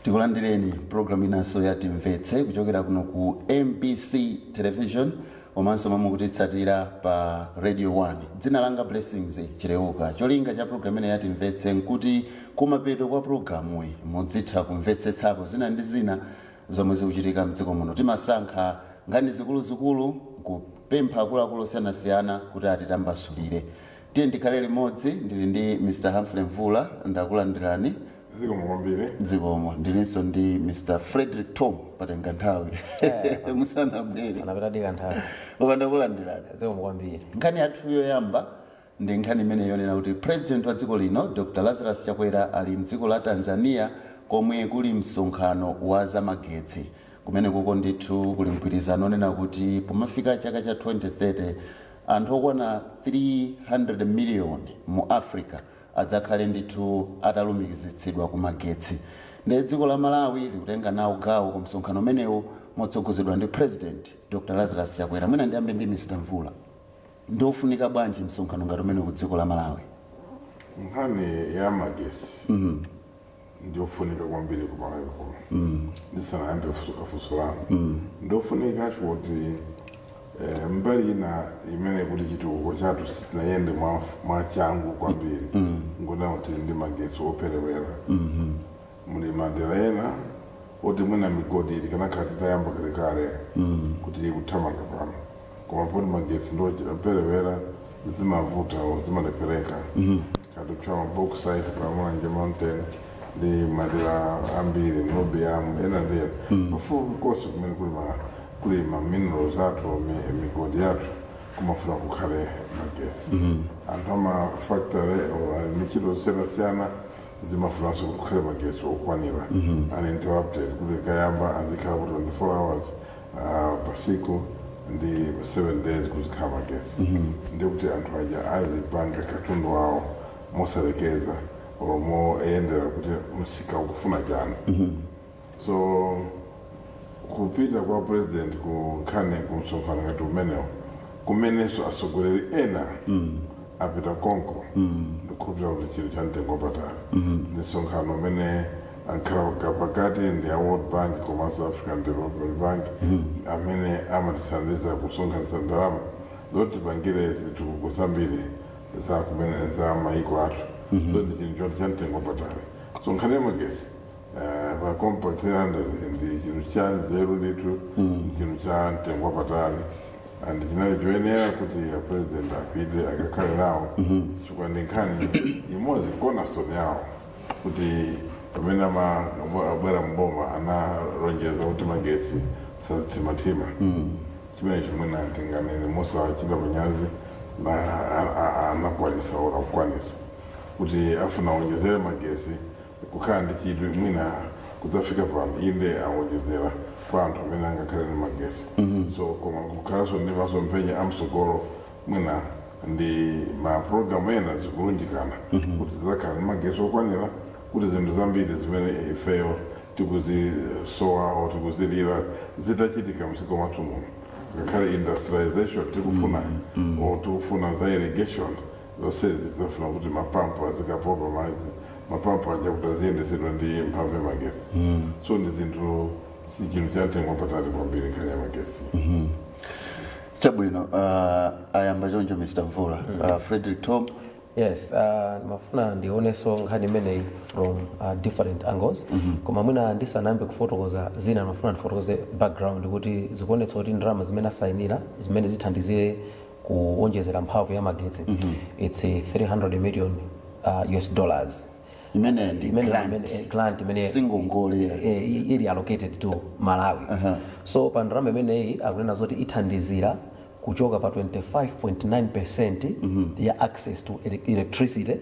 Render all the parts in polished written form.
Tikulandireni programu inanso ya Timvetse kuchokera kuno ku MBC Television komanso momwe mukutitsatira pa Radio 1. Dzina langa Blessings Chileuka. Cholinga cha programu ine ya Timvetse nkuti kumapeto kwa programuyi mudzitha kumvetsetsapo zina ndi zina zomwe zikuchitika mdziko muno. Timasankha nkhani zikuluzikulu, kupempha akuluakulu osiyanasiyana kuti atitambasulire. Tiye ndikhale limodzi. Ndili ndi Mr Humphrey Mvula, ndakulandirani. Zikomo kwambiri. Zikomo. Ndilinso ndi Mr Frederick Tom. Patenga nthawi musanabwere. Anapita nthawi. Koma ndakulandirani. Zikomo kwambiri. Nkhani yathu yoyamba ndi nkhani imene yonena kuti President wa dziko lino, Dr Lazarus Chakwera, ali mdziko la Tanzania komwe kuli msonkhano wa zamagetsi. Kumene kuko ndithu kuli mgwirizano onena kuti pomafika chaka cha 2030 anthu okwana 300 million mu Africa adzakhale ndithu atalumikizitsidwa ku magetsi. Ndiye dziko la Malawi likutenga nawo gawo ku msonkhano umenewu motsogozedwa ndi President Dr Lazarus Chakwera. Mwina ndiyambe ndi Mr Mvula. Ndiofunika bwanji msonkhano ngati umene ku dziko la Malawi? Nkhani ya magesi ndiofunika kwambiri ku Malawi kuno. Ndisanayambe funso lanu, ndiofunika chikuti mbali ina imene kuti chitukuko chathu sitinayende mwa changu kwambiri ngona kuti ndi magetsi operewera. Muli madera ena oti mwina migodi tikanakhala titayamba kalekale kuti ikuthamanga pano, koma poti magetsi ndoperewera, zimavuta, zimalephereka. Katupsa ma bauxite pa Mulanje Mountain ndi madera ambiri, Nobia, ena ndi ena, pafupi konse kumene kuli ma minerals athu, migodi yathu, kumafuna kukhale magesi. Anthu ama factory ali ndi ntchito zosiyanasiyana, zimafunanso kuti kukhale magesi okwanira, uninterrupted, kuti kayamba azikhala kuti 24 hours pasiku ndi 7 days kuzikhala magesi, ndikuti anthu aja azipanga katundu wawo mosalekeza or moyendera kuti msika ukufuna chani. So kupita kwa President ku nkhani ku msonkhano ngati umenewo, kumenenso atsogoleri ena apita konko, ndikukhulupirira kuti chinthu cha mtengo wapatali. Ndi msonkhano umene ankhala pakati ndi a World Bank komanso African Development Bank, amene amatithandiza kusonkhanitsa ndalama zoti tipangire zitukuko zambiri za kumene za maiko athu. So ndi chinthu choti cha mtengo wapatali. So nkhani ya magesi pa Compact 300 ndi chinthu cha nzeru ndithu, ndi chinthu cha mtengo wapatali and chinali choyenera kuti a President apite akakhale nawo, chifukwa ndi nkhani imodzi, cornerstone yawo, kuti pamene abwera mboma analonjeza kuti magetsi sazithimathima. Chimene chimwena tinganene mosachita manyazi na anakwanisa ora kukwanisa kuti afuna awonjezere magesi, kukhala ndi chidwi mwina kudzafika pano, inde, awonjezera kwa anthu amene angakhale ndi magesi. So koma kukhalanso ndi masomphenya amsogolo, mwina ndi mapulogalamu ena zikulunjikana kuti zidzakhala ndi magesi okwanira, kuti zinthu zambiri zimene ifeyo tikuzisowa o tikuzilira zitachitika mdziko mwathu muno, ngakhale industrialization tikufuna o tikufuna za irrigation, zonsezi zizafuna kuti mapampu azikapopa madzi, mapampu aja kuti aziyendesedwa ndi mphamvu ya magesi. So ndi zinthu, chinthu cha mtengo wapatali kwambiri nkhani ya magesi. Chabwino, ayamba choncho Mr Mvula. Frederick Tom. Yes, ndimafuna ndionenso nkhani imeneyi from different angles, koma mwina ndisanayambe kufotokoza zina, ndimafuna ndifotokoze background kuti zikuonetsa kuti ndalama zimene asayinira zimene zithandizire kuwonjezera mphamvu ya magetsi, it's a 300 million US dollars. Imene ndi grant. Imene, grant imene Singongole. Ili allocated to Malawi. So pa ndalama imeneyi akunena zoti ithandizira kuchoka pa 25.9% ya access to electricity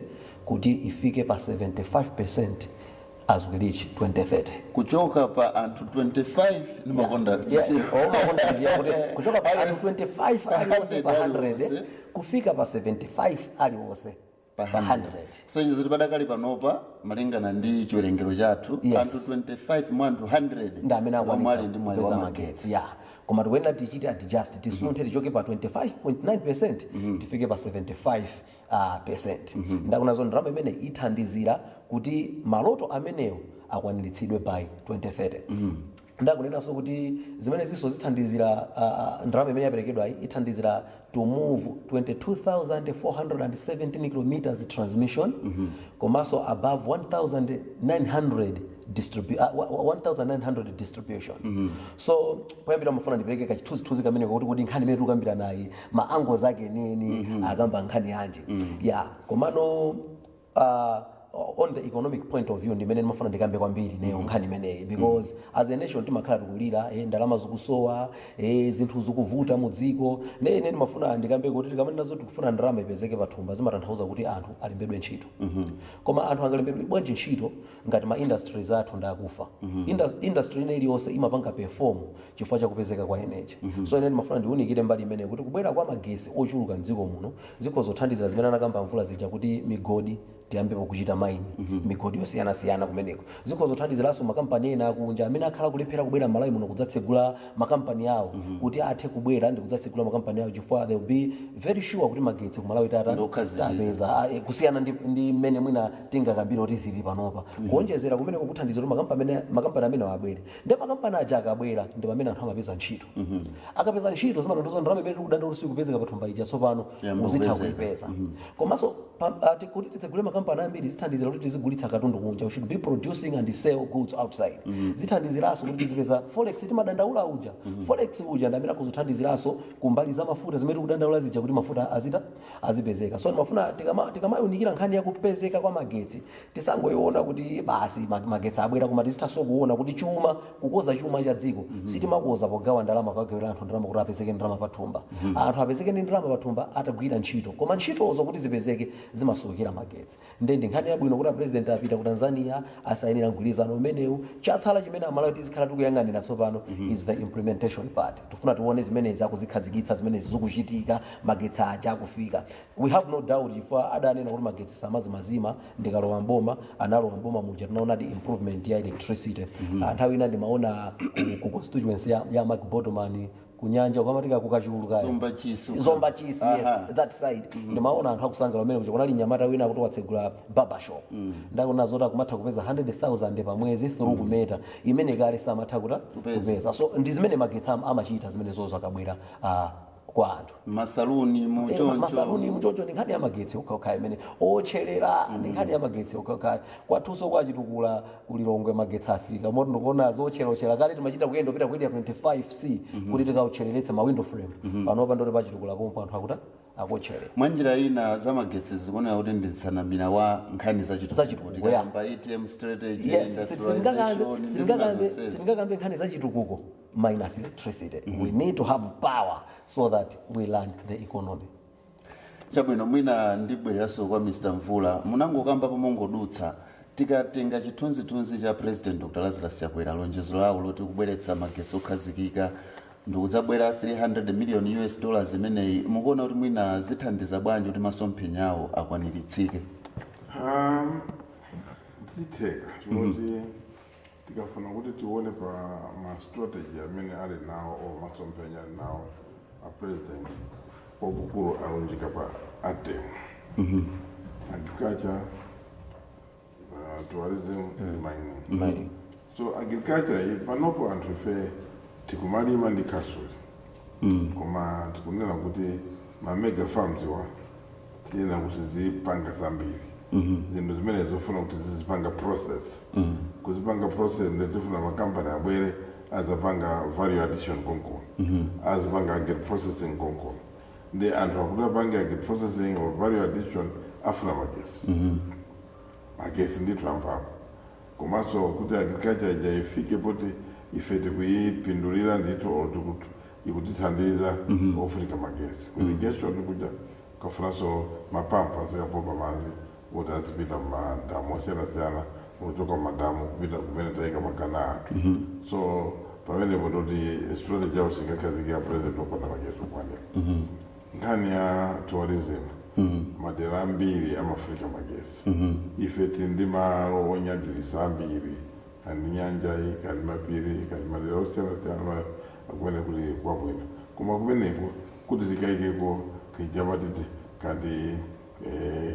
kuti ifike pa 75% as we reach 2030. Kuchoka pa anthu 25, ndimakonda Yeah, oh, umakonda njira kuti kuchoka pa anthu 25 aliwonse pa 100 aliwonse. Kufika pa 75 aliwonse pa pa 100. 100. So kuti padakali panopa, malingana ndi chiwerengero chathu, anthu 25 mwa anthu 100 ndi amene omwe ali ndi mwayi akwanitsa wa kupeza magetsi. magetsi, ya. Koma tikuyenera tichite adjust, tisunthe, tichoke pa 25.9% tifike pa 75 percent. Ndakunazo ndalama imene ithandizira kuti maloto amenewo akwaniritsidwe by 2030. Ndakunenanso kuti zimene zinso zithandizira, ndalama imene yaperekedwayi ithandizira to move 22,417 kilometers transmission, komanso above 1900 distribution. So poyambira mafuna ndipereke kachithunzithunzi kamene kuti nkhani imene tikukambira nayi, ma angles ake nini, akamba nkhani yanji ya. Komano on the economic point of view, ndimene ndimafuna ndikambe kwambiri neyo nkhani imeneyi, because as a nation timakhala tikulira, ndalama zikusowa, zinthu zikuvuta mu dziko. Ne ine ndimafuna ndikambe kuti tikamanena zoti tikufuna ndalama ipezeke pathumba, zimatanthauza kuti anthu alembedwe ntchito. Koma anthu angalembedwe bwanji ntchito ngati ma industries athu ndakufa? Industry ine iliyonse imapanga perform chifukwa chakupezeka kwa energy. So ine ndimafuna ndiwunikire mbali imeneyi kuti kubwera kwa magesi ochuluka mdziko muno zikhozothandizira zimene anakamba Mvula zija, kuti migodi tiyambepo kuchita mine, migodi yosiyanasiyana kumeneko. Zikhozothandiziranso makampani ena akunja amene akhala kulephera kubwera m'Malawi muno kudzatsegula makampani awo, kuti athe kubwera ndi kudzatsegula makampani awo, chifukwa they will be very sure kuti magetsi ku Malawi tata Ndokhazikika. tapeza, kusiyana ndi mmene mwina tingakambire kuti zili panopa. Kuonjezera kumeneko kuthandiza kuti makampani amene abwere, ndi makampani aja akabwera ndi pamene anthu amapeza ntchito. Akapeza ntchito, zimatanthauza ndalama imene tikudandaula sikupezeka pathumba ija tsopano Yamba uzitha kupezeka. kuipeza. Komanso kuti titsegule makampani ambiri zithandizira kuti tizigulitsa katundu kunja. We should be producing and sell goods outside. Zithandiziranso kuti tizipeza forex timadandaula uja. Forex uja ndi amene akuzothandiziranso kumbali za mafuta zimene tikudandaula zija, kuti mafuta azita azipezeka. So ndimafuna tikamayunikira nkhani yakupezeka kwa magetsi, tisangoiona kuti basi magetsi abwera, koma tizithanso kuona kuti chuma, kukoza chuma cha dziko, sitimakoza pogawa ndalama, kugawira anthu ndalama kuti apezeke ndalama pathumba. Anthu apezeke ndi ndalama pathumba atagwira ntchito, koma ntchitozo kuti zipezeke zimasowekera magetsi. Nde ndi nkhani yabwino kuti apresident apita ku Tanzania, asayinira mgwirizano umenewu. Chatsala chimene Amalawi tizikhala tikuyang'anira tsopano is the implementation part. Tifuna tione zimenezi akuzikhazikitsa, zimenezi zikuchitika, magetsi aja akufika. We have no doubt, chifukwa adanena kuti magetsi samazimazima ndikalowa mboma. Analowa mboma muja tinaonadi improvement ya electricity. Nthawi ina ndimaona ku constituency ya Mark Botoman, kunyanja ukamatika kukachulu kaya. Zomba Chisi. Zomba Chisi, yes. That side ndimaona anthu akusangala pamene kuja kunali nyamata wina akuti watsegula barber shop. Ndakuona zoti akumatha kupeza 100,000 pa mwezi through kumeta, imene kale samatha kuta Kupeza. kupeza. So ndi zimene magetsi amachita zimene zozo akabwera kwa anthu. Masaluni muchoncho. Masaluni muchoncho, ndi nkhani ya magetsi okhaokha imene otcherera, ndi nkhani ya magetsi okhaokha. Kwathunso kwachitukula kulilongwe magetsi afika moti ndikuona zotcherotchera. Kale timachita kuyenda kupita ku Area 25C kuti tikauchereretse ma window frame. Panopa ndoti pachitukula pompo anthu akuta akotcherera. Mwanjira ina, zamagetsi zikuoneka kuti ndi nsanamira wa nkhani zachitukuko. Zachitukuko, Tikayamba ATM strategy, Yes, industrialization ndi zina zonsezo. sitingakambe nkhani zachitukuko minus electricity. We need to have power so that we land the economy. Chabwino, mwina ndibwereranso kwa Mr Mvula. Munangokamba pomongodutsa, tikatenga chithunzithunzi cha President Dr Lazarus Chakwera, lonjezo lawo loti kubweretsa magetsi okhazikika ndikudzabwera 300 million US dollars imeneyi, mukuona kuti mwina zithandiza bwanji kuti masomphenyawo akwaniritsidwe? Zitheka chikuti tikafuna kuti tione pa ma strategy amene ali nawo o masomphenya ali nawo a president, kwakukulu alunjika pa ATM, agriculture, tourism ndi mining. Mining. So agriculture iyi, panopo anthu ife tikumalima ndi khasuli, koma tikunena kuti ma mega farms wa tiyena kuti zipanga zambiri zinthu zimene zofuna kuti zizipanga process. Kuzipanga process, nditifuna makampani abwere azapanga value addition konkono, azipanga agri processing konkono. Ndi anthu akuti apange agri processing or value addition afuna magesi, magesi ndithu amphamvu. Komanso kuti agriculture ija ifike poti ife tikuyipindulira ndithu or ikutithandiza, ofunika magesi. Ku irrigation kuja kafunanso mapampu azikapopa madzi kuti azipita mumadamu osiyanasiyana, kuchoka mumadamu kupita kumene tayika makana athu. So pamenepo ndoti strategy yawo singakhazikika president opanda magesi okwanira. Nkhani ya tourism, madera ambiri amafunika magesi. Ife tili ndi malo onyadirisa ambiri, kandi nyanja iyi, kandi mapiri, kandi madera osiyanasiyana kumene kuli kwabwino. Koma kumeneko kuti tikayikeko kijamatiti kandi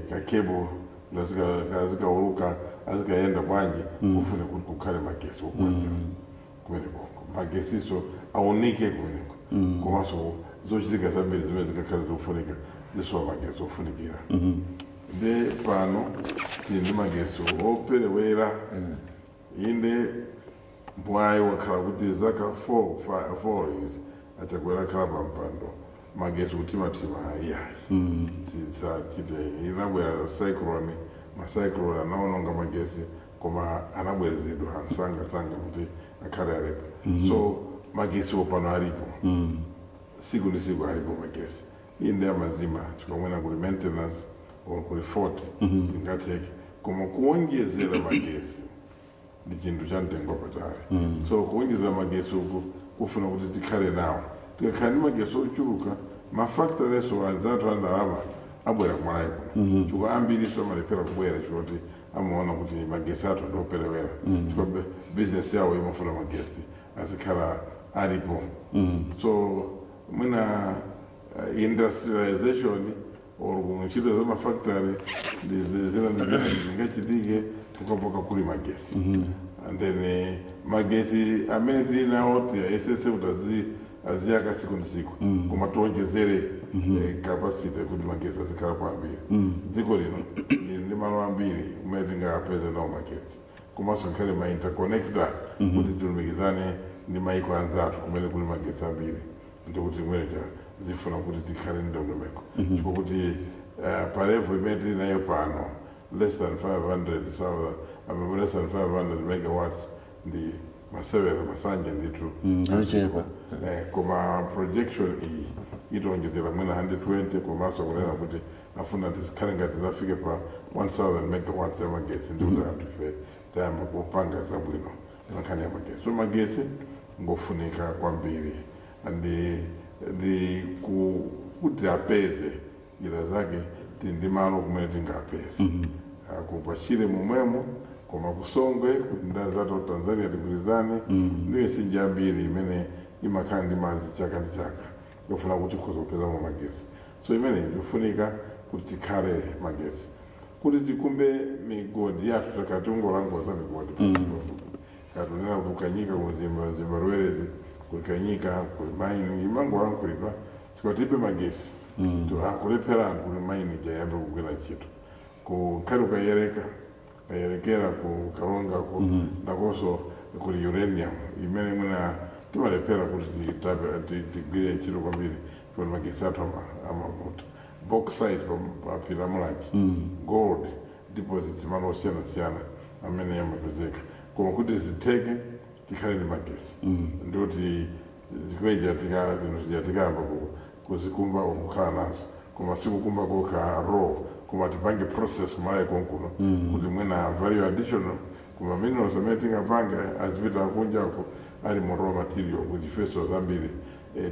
ka cable Kuti azikauluka, azikayenda bwanji, kufuna kuti kukhale magesi okwanira kumeneko, magesiso aunike kumeneko. Komanso zochitika zambiri zimene zingakhale zofunika zisowa magesi ofunikira. Nde pano tili ndi magesi operewera. Inde, mwayi wakhala kuti zaka 4 4 izi aChakwera akhala pa mpando, magesi kutimatima iyayi, sachite. Inabwera cyclone, macyclone anaononga magesi, koma anabwerezedwa msangasanga kuti akhale alipo. So magesi pano alipo, siku ndi siku alipo magesi. Inde, amazima chikamwena kuli maintenance or kuli fault, zingatheke, koma kuonjezera magesi ndi chinthu cha mtengo wapatali. So kuonjezera magesi uku kufuna kuti tikhale nawo. Tikakhala ndi magesi ochuluka, mafactories anzathu a ndalama abwera kuMalawi kuno, chifukwa ambiriso amalephera kubwera chikuti amaona kuti magesi athu ndioperewera, chifukwa business yawo imafuna magesi azikhala alipo. So mwina industrialization or kuntchito za mafactory ndi zina ndi zina zingachitike pokhapokha kuli magesi. And then magesi amene tili nawo tiyayesese kuti aziyaka siku ndi siku, koma tionjezere capacity kuti magesi azikhala ambiri. Dziko lino lili ndi malo ambiri kumene tingapeze nawo magesi, komanso ngakhale ma interconnector kuti tilumikizane ndi maiko anzathu kumene kuli magesi ambiri, ndikuti kumene zifuna kuti zikhale ndondomeko, chifukwa kuti pa level imene tili nayo pano, less than 500,000, less than 500 megawatts ndi masewera, masanje ndithu. Zochepa. Koma projection iyi itonjezera mwina 120, komanso kunena kuti afuna tizikhale ngati zafike pa 1000 megawatts ya magesi, ndikuti anthu ife tayamba kupanga zabwino pa nkhani ya magesi. So magesi ngofunika kwambiri, ndi kuti apeze njira zake, tili ndi malo kumene tingapeze kupachire momwemo, koma kuSongwe kuti ndazatu Tanzania tigwirizane ndi mitsinje ambiri imene imakhala ndi madzi chaka ndi chaka, yofuna kuti tikhoza kupezamo magesi. So imene yofunika kuti tikhale magesi, kuti tikumbe migodi yathu. Takati ungolangoza migodi pafupipafupi, katunena kuti kuKanyika, kuMzimba, Mzimba Luwerezi, kuliKanyika kuli mine imangolankhulidwa, chifukwa magesi akulephera anthu kuti mine ijayambe kugwira ntchito. Kukhale ukayereka kayerekera ku Kalonga ku nakonso kuli uranium imene mwina timalephera kuti tigwire ntchito kwambiri chifukwa magesi athu amavuta. Bauxite pa phiri la Mulanje, gold deposits malo osiyanasiyana amene amapezeka, koma kuti zitheke tikhale ndi magesi, ndikuti zikweja zinthu zija tikayamba kuzikumba, kukhala nazo, koma sikukumba kokha raw, koma tipange process kuMalawi konkuno kuti mwina value additional kuma minerals amene tingapange azipita kunjako ali mu raw material, kuti ifeso zambiri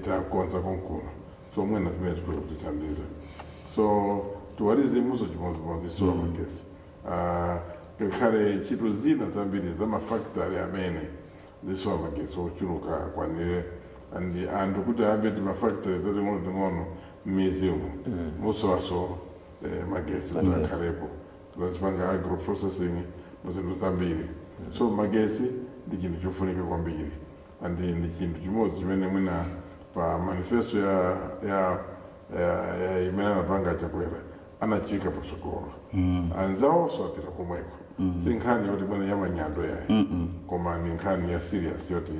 takonza konkuno. So mwina zimene zikhoza kutithandiza. So tourism chimodzimodzi sowa magesi. Ngakhale ntchito zina zambiri za mafactory amene zisowa magesi ochuluka akwanire, and anthu kuti ayambe ti mafactory tating'ono ting'ono m'midzimu musowaso magesi kuti Magesi. akhalepo, tazipanga agro processing muzinthu zambiri. So magesi ndi chinthu chofunika kwambiri, and ndi chinthu chimodzi chimene mwina pa manifesto ya imene anapanga Chakwera anachika patsogolo. Anzawonso apita komweko. Si nkhani yoti mwina yamanyando yayi, koma ni nkhani ya serious yoti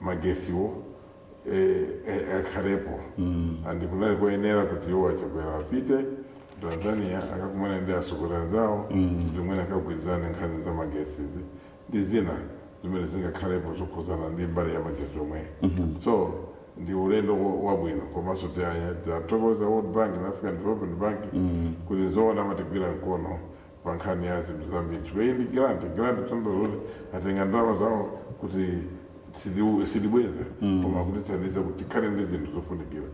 magesiwo akhalepo. And kunali koyenera kuti iwo aChakwera apite ku Tanzania akakumana ndi atsogoleri anzawo kuti mwina akagwirizane nkhani za magesizi ndi zina zimene zingakhalepo zokhuzana ndi mbali ya magesi omweyo. So ndi ulendo wabwino, komanso tiyathokoza World Bank na African Development Bank kuti zoona amatigwira mkono pa nkhani ya zinthu zambiri, chifukwa iyi ndi grant. Grant kutanthauza kuti atenga ndalama zawo kuti sitibweza, koma kutithandiza kuti tikhale ndi zinthu zofunikira.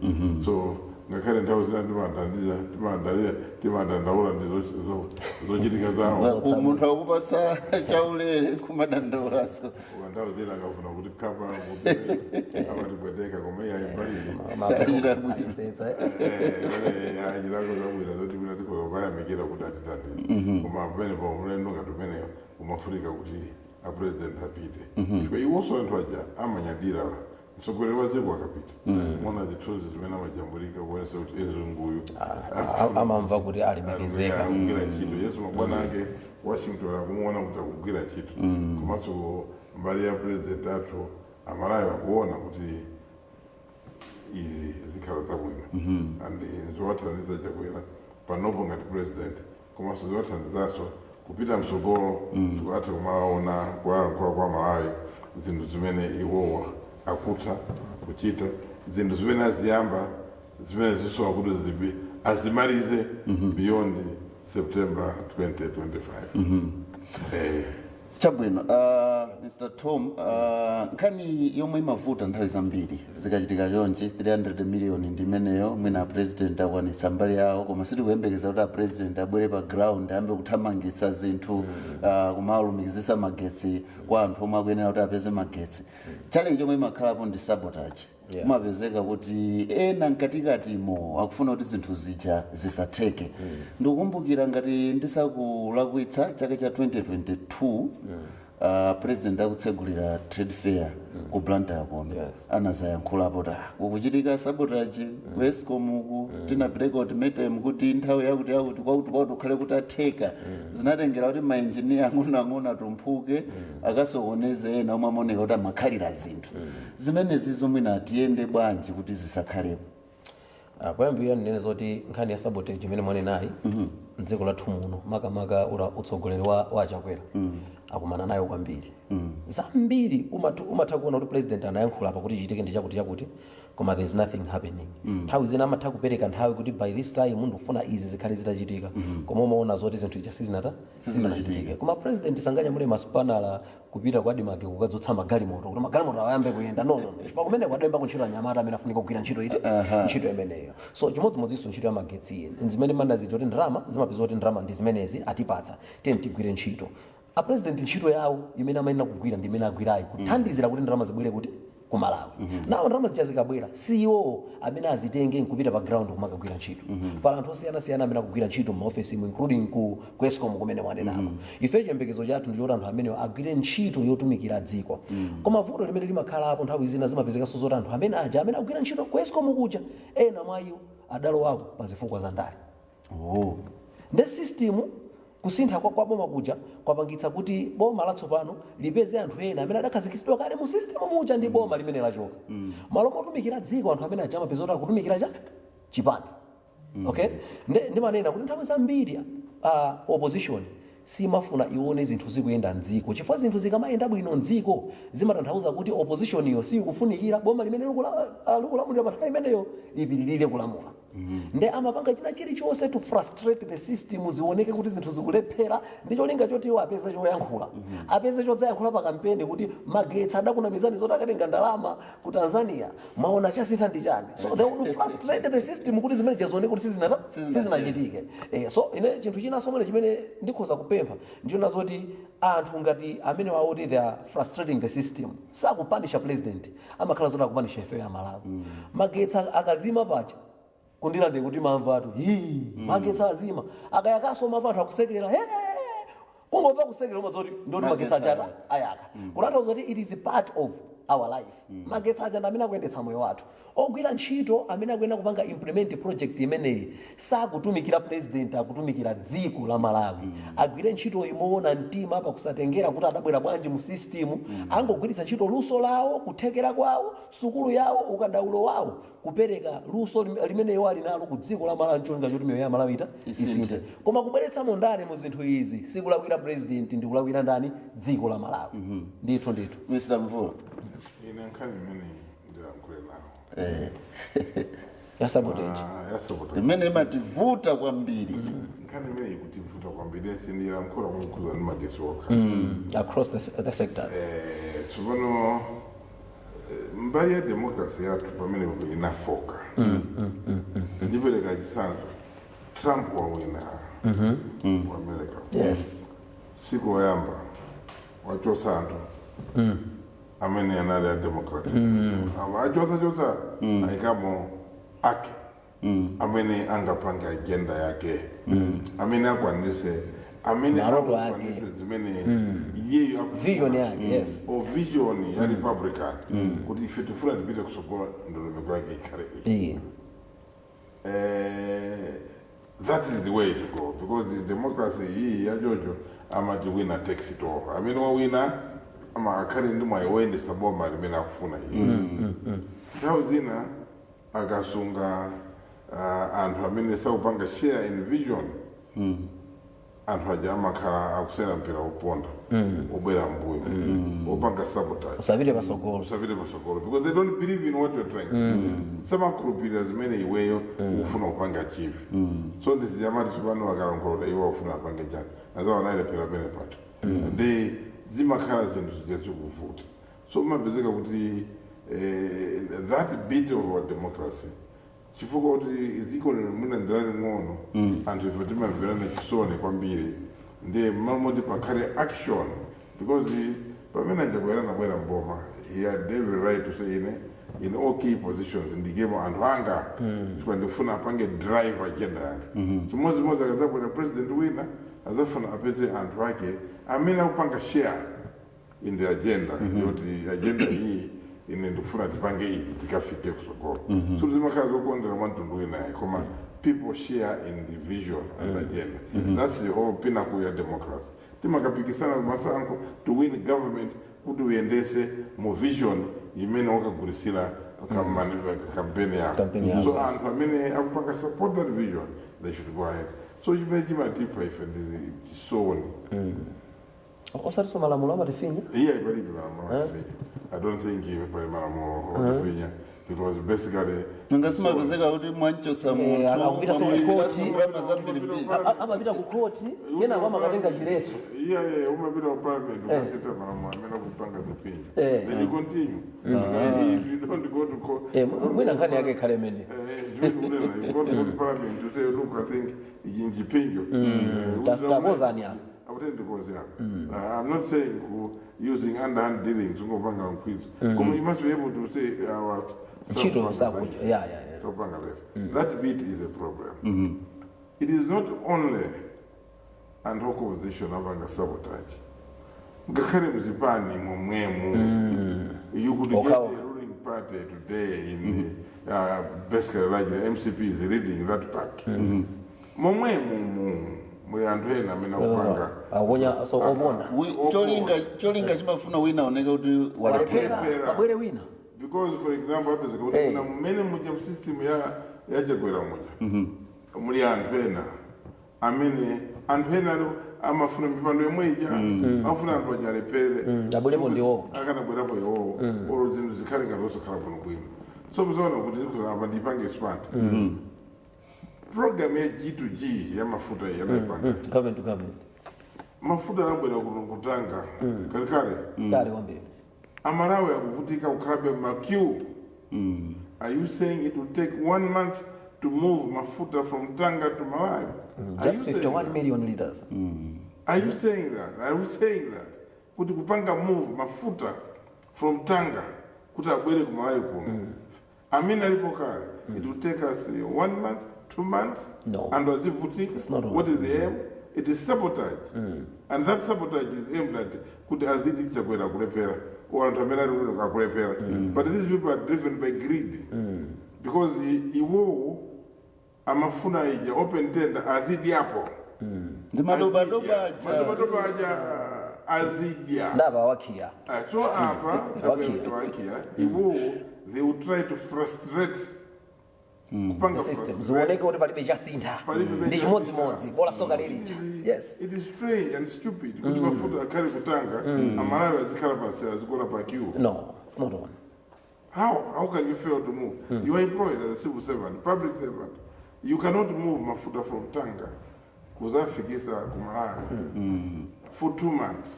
So ngakhale nthawi zina timandalira, timadandaula ndi zochitika zawo. Munthu akupatsa chaulere kumadandaulaso. Koma nthawi zina akafuna kuti khapa kuti amatibweteka, koma iye ayimbalire. Ayisetsa. Achitako zabwino zoti mwina Tikhoza kukayamikira kuti atithandize, koma pamenepo mlendo ngati umeneyo umafunika kuti a president apite, chifukwa iwonso anthu aja amanyadira mtsogoleri wa dziko akapita. Mona zithunzi zimene amajambulika kuonesa kuti ezunguyu Amamva kuti alemekezeka. Akugwira ntchito. Yesu, mabwana ake Washington akumuona kuti akugwira ntchito. Komanso mbali ya president athu, Amalawi akuona kuti izi zikhala zabwino and zowathandiza Chakwera panopo ngati president, komanso zowathandizanso kupita mtsogolo, atha kumaona kuwayankhula kwa Malawi zinthu zimene iwowa akutha kuchita, zinthu zimene aziyamba, zimene zisowa kuti zibi azimalize beyond September 2025. Chabwino, Mr Tom, nkhani yomwe imavuta nthawi zambiri zikachitika chonchi, 300 million ndi imeneyo. Mwina president akwanitsa mbali yawo, koma sitikuyembekeza kuti a president abwere pa ground ayambe kuthamangitsa zinthu, kumalumikizitsa magetsi kwa anthu omwe akuyenera kuti apeze magetsi. Challenge yomwe imakhalapo ndi sabotage. Kumapezeka kuti ena mkatikatimo akufuna kuti zinthu zija zisatheke. Ndikukumbukira, ngati ndisakulakwitsa, chaka cha 2022, president akutsegulira trade fair ku Blantyre kuno, anazayankhulapo kuti kukuchitika sabotage ku ESCOM uku, tinapereka ultimatum kuti nthawi yakuti yakuti kwakuti kwakuti ukhale kuti atheka. Zinatengera kuti mainjiniya ang'onoang'ono atumphuke akasokoneze ena omwe amaoneka kuti amakhalira zinthu zimenezi. Mwina tiyende bwanji kuti zisakhalepo? Poyambirira ndinene zoti nkhani ya sabotage imene mwanenayi, mdziko lathu muno, makamaka ula utsogoleri wa Chakwera, akumana nayo kwambiri. Zambiri umatha kuona kuti president anayankhula apa kuti chitike ndi chakuti chakuti, koma there is nothing happening. Nthawi zina amatha kupereka nthawi kuti by this time ndikufuna izi zikhale zitachitika, koma umaona zoti zinthu ija sizinata Sizinachitike. Koma president sanganyamule masipanala kupita kwa ADMARC kukadzutsa magalimoto kuti magalimoto ayambe kuyenda. No, no, no. Chifukwa kumene kwademba kuntchito anyamata amene afunika kugwira ntchito iti, ntchito imeneyo. So chimodzimodzinso ntchito ya magetsi iyi, zimene mandaziti kuti ndalama zimapeza kuti ndalama ndi zimenezi atipatsa, tiye tigwire ntchito. A president ntchito yawo imene amayenera kugwira ndi imene agwirayi, kuthandizira kuti ndalama zibwere kuti ku Malawi. Nawo ndalama zija zikabwera, CEO amene azitenge nkupita pa ground kumakagwira ntchito. Pala anthu osiyanasiyana amene akugwira ntchito m'maofesi mu, including ku ESCOM kumene mwanenako. Ife chiyembekezo chathu ndi choti anthu amenewo agwire ntchito yotumikira dziko. Koma vuto limene limakhalapo, nthawi zina zimapezekanso zoti anthu amene aja amene akugwira ntchito ku ESCOM kuja, ena mwa iwo adalowako pa zifukwa za ndale. Nde system kusintha kwa boma kuja kwapangitsa kuti boma latsopano lipeze anthu ena amene adakhazikitsidwa kale mu system muja ndi boma limene lachoka. Malo motumikira dziko, anthu amene aja amapeza kuti akutumikira cha chipani. Okay, nde ndimanena kuti nthawi zambiri opposition simafuna ione zinthu zikuyenda mdziko, chifukwa zinthu zikamayenda bwino mdziko zimatanthauza kuti opposition iyo sikufunikira, boma limene likulamulira pa nthawi imeneyo lipitirire kulamula. Nde amapanga china chilichonse to frustrate the system, zioneke kuti zinthu zikulephera, ndi cholinga choti iwo apeze choyankhula, apeze chodzayankhula pa kampeni kuti magetsi adakunamizani zoti akatenga ndalama ku Tanzania, maona chasintha ndi chani. So they would frustrate the system kuti zimene zioneke kuti sizinachitike. So ine chinthu chinanso mwene chimene ndikhoza kupempha ndiona zoti anthu ngati amene waoti they are frustrating the system, sakupanisha president, amakhala zoti akupanisha ife ya Malawi. Magetsi akazima paja kundilande kuti mamvatu hii, magetsi azima. Akayakaso mamva anthu akusekerera, "Hey!" Kungomva kusekerera umadzoti ndoti magetsi Magetsi achata ayaka. Kutanthauza kuti it is part of our life. Magetsi aja ndi amene akuyendetsa moyo wathu. Ogwira ntchito amene akuyenda kupanga implement project imeneyi sakutumikira president, akutumikira dziko la Malawi. Agwire ntchito imoona mtima, pakusatengera kuti adabwera bwanji mu system. Angogwiritsa ntchito luso lawo, kuthekera kwawo, sukulu yawo, ukadaulo wawo, kupereka luso limene iwo ali nalo ku dziko la Malawi, ncholinga choti miyoyo ya Malawi ita Isinthe. Isinthe. Koma kubweretsa mondale mu zinthu izi sikulakwira president, ndi kulakwira ndani? Dziko la Malawi. Ndithu, ndithu. Mr Mvula. Ine nkhani imeneyi ndilankhule nawo. Ya sabotage. Ah, ya sabotage. Imene imativuta kwambiri. Nkhani imeneyi ikutivuta kwambiri, sindilankhula kwakukhuza ndi magetsi okha. Across the sectors. Tsopano mbali ya democracy yathu pamene inafoka. Ndipereka chitsanzo: Trump wawina ku America. Siku loyamba wachosa anthu amene anali a Democrat. Aba achotsa chotsa, ayikamo ake. Amene angapanga agenda yake, amene akwanise, amene Maloto ake. akwanise zimene iyeyo akufuna. Vision yake, yes. O vision ya Republican kuti ife tifuna tipite kusogola, ndondomeko yake ikhale iyi. That is the way to go, because the democracy iyi yachocho amati winner takes it all. Amene wawina ama akhale ndi mwayi woyendesa boma limene akufuna iye. Nthawi zina akasunga anthu amene sakupanga share in vision, anthu aja amakhala akusera mpira woponda, obwera mbuyo, opanga sabotage. Usapite pasogolo. Usapite pasogolo, because they don't believe in what you're trying to do. Samakhulupirira zimene iweyo ukufuna kupanga achieve. So ndisijamati sipano akalankhula iwo akufuna apange chani, azaona ilephera pene pato ndi zimakhala zinthu zija zikuvuta. So umapezeka kuti that bit of our democracy, chifukwa kuti dziko lino mwina ndilali ng'ono, anthu ife timamverana chisoni kwambiri. Ndiye mmalo pakhale action, because pamene aChakwera nabwera mboma, he had every right to say, "Ine in all key positions ndikemo anthu anga, chifukwa ndikufuna apange drive agenda yanga." Chimodzimodzi akadzabwera president wina, azafuna apeze anthu ake amene akupanga share in the agenda, yoti agenda iyi ine ndikufuna tipange ichi tikafike kusogolo. So zimakhala zokondera mwa mtundu winayi, koma people share in the vision and agenda. That's the whole pinnacle ya democracy. Timakapikisana kumasankho to win government kuti uyendese mu vision imene wakagulisira kampeni yako. Campaign yako. So anthu amene akupanga support that vision, they should go ahead. So chimene chimatipha ife ndi chisoni. Osatinso malamulo amatifinya. Iya, palibe malamulo atifinya. I don't think ive pali malamulo otifinya, because basically Ngasimapezeka kuti mwanchosa Eh, akupita munthu ku koti. ndalama zambirimbiri. Amapita ku khoti, kenako amakatenga chiletso. Iya, umapita ku parliament, ukaseta malamulo amene akupanga zipinjo, then you continue. If you don't go to court, Mwina nkhani yake ikhale imene. Zimene kunena, you go to parliament to say, "Look, I think ichi nchipinjo." Takozani apa. Akuti ndikoze apa. I'm not saying ku using underhand dealings ungopanga nkhwidzo, koma you must be able to say our Ntchito sakucha ya. Sopanga left. That bit is a problem. It is not only anthu opposition apanga sabotage, ngakhale mzipani momwemu you could get Okha, a okha. Ruling party today in basically like MCP is leading that pack. Momwemu mu muli anthu ena amene akupanga Akuponya so oponda. Cholinga chimafuna wina aoneke kuti walephera. Walephera. Pabwere wina. Because, for example, apezeka kuti Hey. kuna mmene muja system ya yaChakwera muja muli anthu ena amene anthu ena ali amafuna mipando yomwe ija, afuna anthu aja alephere. Abwerepo ndiwowo. Akanabwerapo iwowo, olo zinthu zikhale ngati osakhala bwino bwino. So muzaona kuti apa ndipange expand program ya G2G ya mafuta iyi anayipanga. Government to government. Mafuta anabwera kuTanga kalekale. Kale kwambiri. Amalawi akuvutika kukhalabe ma queue. Are you saying it will take one month to move mafuta from Tanga to Malawi? Are Just you saying 51 that? million liters. Are you saying that? Are you saying that kuti kupanga move mafuta from Tanga kuti abwere ku Malawi kuno, amene alipo kale, it will take us one month, 2 months? No. And azivutika. It's not What is the aim? It is sabotage, and that sabotage is aimed at kuti azidi Chakwera kulepera or anthu amene ali kuno akulepera. But these people are driven by greed, because iwowo amafuna ija open tender azidyapo. Ndi madobadoba aja. Madobadoba aja azidya. Ndaba wakhiya. So apa Wakiya. wakiya iwowo, they will try to frustrate, kupanga The system frustrate. zioneke kuti palibe chasintha. Palibe Ndi chasintha. chimodzimodzi bola soka lilija, yes. It is strange and stupid kuti mafuta akhale kuTanga, Amalawi azikhala pasi, azikola pa queue. No, it's not on. How can you fail to move? You are employed as a civil servant, public servant. You cannot move mafuta from Tanga kuzafikisa kuMalawi for 2 months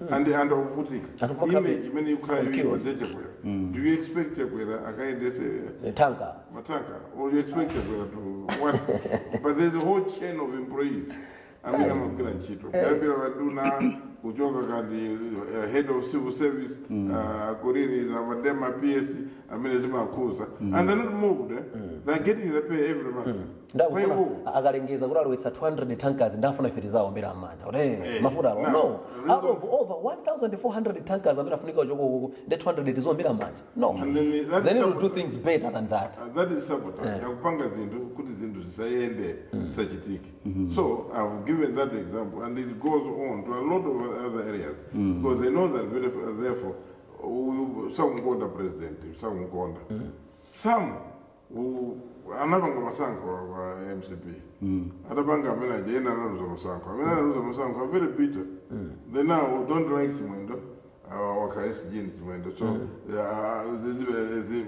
and akuvutika. Anthu kumakhala Image imene ikhala queues. Chakwera, do you expect Chakwera akaendese Tanka. Mataka, or you expect Chakwera to what? But there's a whole chain of employees amene amagwira ntchito kuyambira vaduna. Kuchoka kati head of civil service, Kuriri Zamadema PS amene zimakhuza, and they're not moved, eh? They're getting the pay every month. Kwa iwo, Ndakufuna akalengeza kuti alowetsa 200 tankers, ndafuna ife tizawombera m'manja kuti mafuta alo now, no, out of over 1400 tankers amene afunika chokokoko, ndi 200 tizowombera m'manja? No. And then that's They need to do sabotage. things better than that. That is sabotage yakupanga zinthu kuti zinthu zisayende, zisachitike. So I've given that example and it goes on to a lot of other areas because they know that very, therefore uyu sakunkonda president, sakunkonda. Some anapanga masankho wa MCP atapanga amene aja, ena analuza masankho, amene analuza masankho are very bitter. They now don't like Chimwendo, wakha SG ndi Chimwendo, so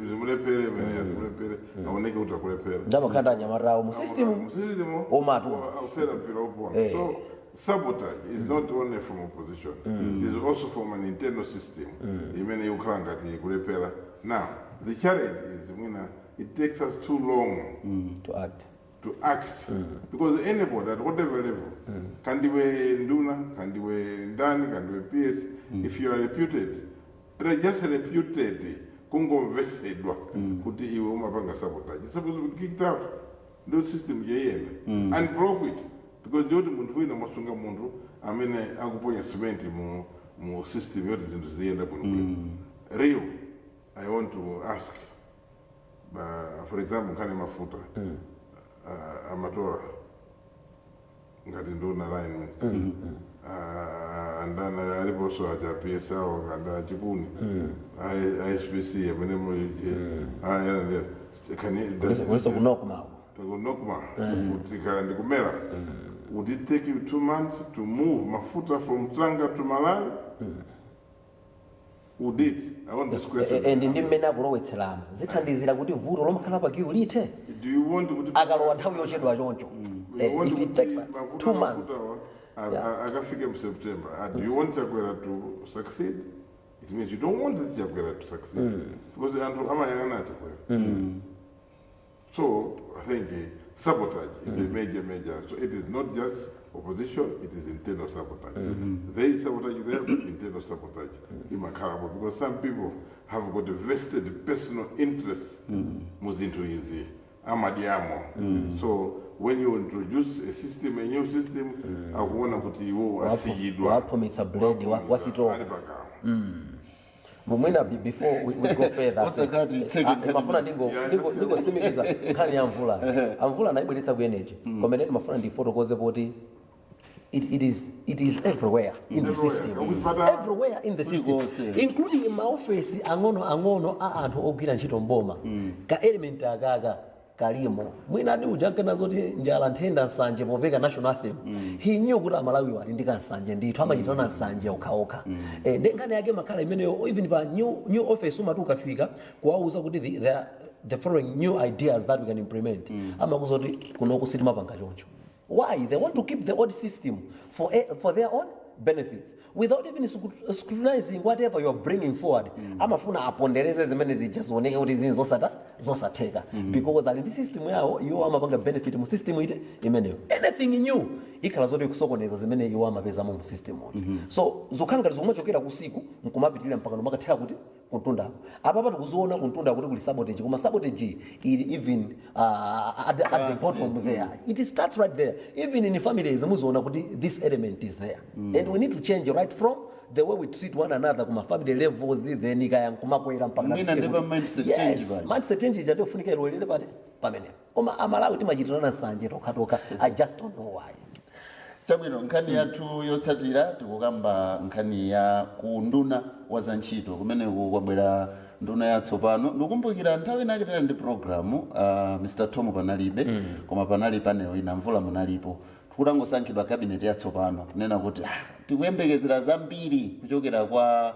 zimulephere imene zimulephere, aoneke kuti akulepera. Ndamakhala anyamatawo mu system. System. Omatu. Ausera mpira upona. So sabotage is not only from opposition, it is also from an internal system imene ikukhala ngati ikulepera. Now the challenge is mwina it takes us too long to act. To act, because anybody at whatever level, kandiwe nduna, kandiwe ndani, kandiwe PS, if you are reputed, just reputed, kungomvesedwa kuti iwe umapanga sabotage, it's supposed to be kicked out. Ndo system jeyenda and block it, because ndiyoti munthu wina mwasunga munthu amene akuponya cement mu system yoti zinthu ziyenda bwinobwino. Real, I want to ask, for example, nkhani mafuta, amatola ngati nduna, line minister, andana aliponso aja PS awo kanda achikuni a SPC amene Kuliso kunokmawo. Kunokma kuti kana ndikumera, would it take you 2 months to move mafuta from Tanga to Malawi? Would it? I want this question. And ndi mmene akulowetseramo zithandizira kuti vuto lomakhala pa queue lithe? Do you want kuti Akalowa nthawi yochedwa choncho, You want if it kuti takes us mafuta 2 months. mafutawa akafike mu September. Do you want Chakwera to succeed? It means you don't want Chakwera to succeed because anthu amayang'ana Chakwera. So I think sabotage is a major, major. So it is not just opposition, it is internal sabotage. There is sabotage there, but internal sabotage imakhalapo because some people have got vested personal interests muzinthu izi, amadyamo. So when you introduce a system, a new system, akuona kuti iwo asiyidwa. Waphumitsa blade wasitoka. Ali pakamwa. Mwina before we go further, Osakati itseke nkhani. mafuna Yeah, ndingotsimikiza nkhani ya mvula. Amvula anayibweretsa ku energy, koma ine ndimafuna ndifotokoze poti it is everywhere in the Everywhere. system. Kuchipatala. Everywhere in the system, Kulikonse. including maofesi ang'ono ang'ono a anthu ogwira ntchito mboma. Ka element akaka kalimo. Mwina adi uja ankena zoti njala, nthenda, nsanje popeka national anthem, he knew kuti Amalawiwo ali ndi kansanje ndithu, amachitana nsanje okhaokha. Ndi nkhani yake makhala imeneyo. Even pa new office umati ukafika kuwauza kuti the following new ideas that we can implement, amakuza kuti kunoku sitimapanga choncho. Why? They want to keep the old system for their own benefits without even scrutinizing whatever you are bringing forward. Amafuna apondereze zimene zija zioneke kuti zini zosata zosatheka, because ali ndi system yawo, iwo amapanga benefit mu system ite imeneyo. Anything new ikhala zoti kusokoneza zimene iwo amapezamo mu system uti. So zokhala ngati zikumachokera kusiku nkumapitirira mpaka nomakathera kuti kuntundako. Apa tikuziona kuntunda kuti kuli sabotage, koma sabotage ili even at the bottom there. It starts right there. Even in families muziona kuti this element is there, and we need to change right from the way we treat one another kuma family levels, then ikaya nkumakwera mpaka Mwina tifike ndipa mindset change yes, paja. mindset change ija ndiofunika ilowelere pati pamenepo. Koma Amalawi timachitirana nsanje tokhatokha. I just don't know why. Chabwino, nkhani yathu yotsatira tikukamba nkhani ya ku nduna wa zantchito kumeneku kwabwera nduna yatsopano. Ndikumbukira nthawi inake tinali ndi programu, Mr Tom panalibe, koma panali panel ina, Mvula munalipo, tikutangosankhidwa cabinet yatsopano, kunena kuti tikuyembekezera zambiri kuchokera kwa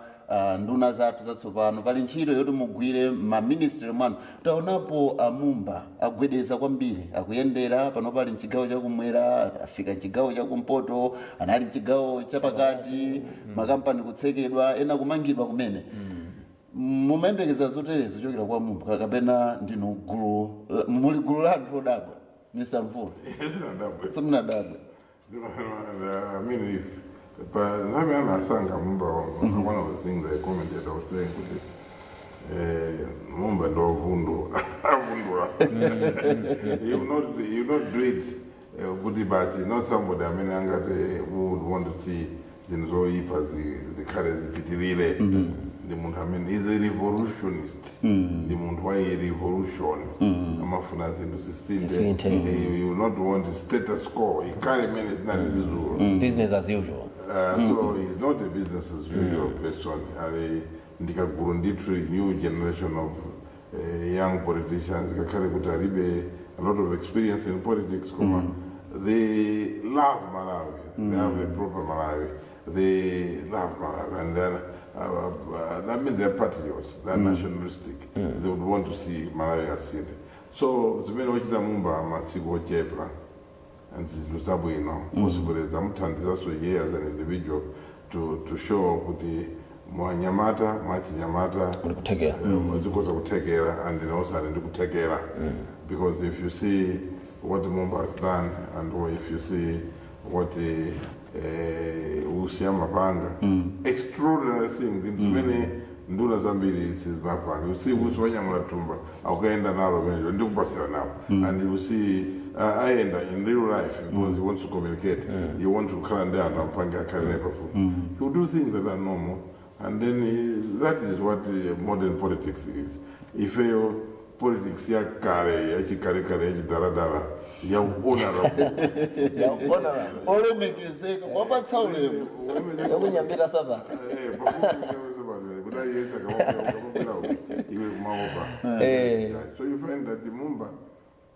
nduna zathu zatsopano, pali ntchito yoti mugwire maministry mwanu. Taonapo amumba agwedeza kwambiri, akuyendera pano, pali mchigawo chakumwera, afika mchigawo chakumpoto, anali mchigawo chapakati, makampani kutsekedwa, ena kumangidwa kumene. Mumayembekeza zoterezi kuchokera kwa Mumba kapena ndinu gulu, muli gulu la anthu odabwa, Mr Mvula? Sinadabwe. Simunadabwe? I mean, if But nthawi anasankha Mumba, one of the things I commented, I was saying kuti Mumba ndovundu avundura. He will not do it kuti basi, not somebody amene angati who would want to see zinthu zoyipa zikhale zipitirire. Ndi munthu amene is a revolutionist, ndi munthu wa revolution, amafuna zinthu zisinthe. Zisinthe. He will not want status quo ikhale imene zinali dzulo. Business as usual. So he's not a business as usual person. Ali ndikagulu ndithu, new generation of young politicians, ngakhale kuti alibe a lot of experience in politics, koma they love Malawi. They have a proper Malawi. They love Malawi, and then that means they're patriots, they're nationalistic. They would want to see Malawi ascend. So zimene wachita Mumba masiku ochepa and zinthu zabwino, possibly zamuthandizaso iye as an individual to show kuti mwanyamata, mwachinyamata muli kuthekera. Zikhoza kuthekera, and also ali ndi kuthekera, because if you see what Mumba has done and or if you see what Usi amapanga, extraordinary things, zinthu zimene nduna zambiri sizimapanga. You see Usi wanyamula thumba akukaenda nalo menelo ndikupasira nawo, and you see aenda in real life because he wants to communicate, he wants to kukhala ndi anthu, ampange akhale naye pafupi. He will do things that are normal, and then that is what modern politics is. Ifeyo politics yakale, yachikalekale, yachidaladala, ya honorable. Ya honorable. Olemekezeka, kwapatsa ulemu. Yakunyambira sava. Kuti aliyense akamapera iwe kumaopa. So you find that the Mumba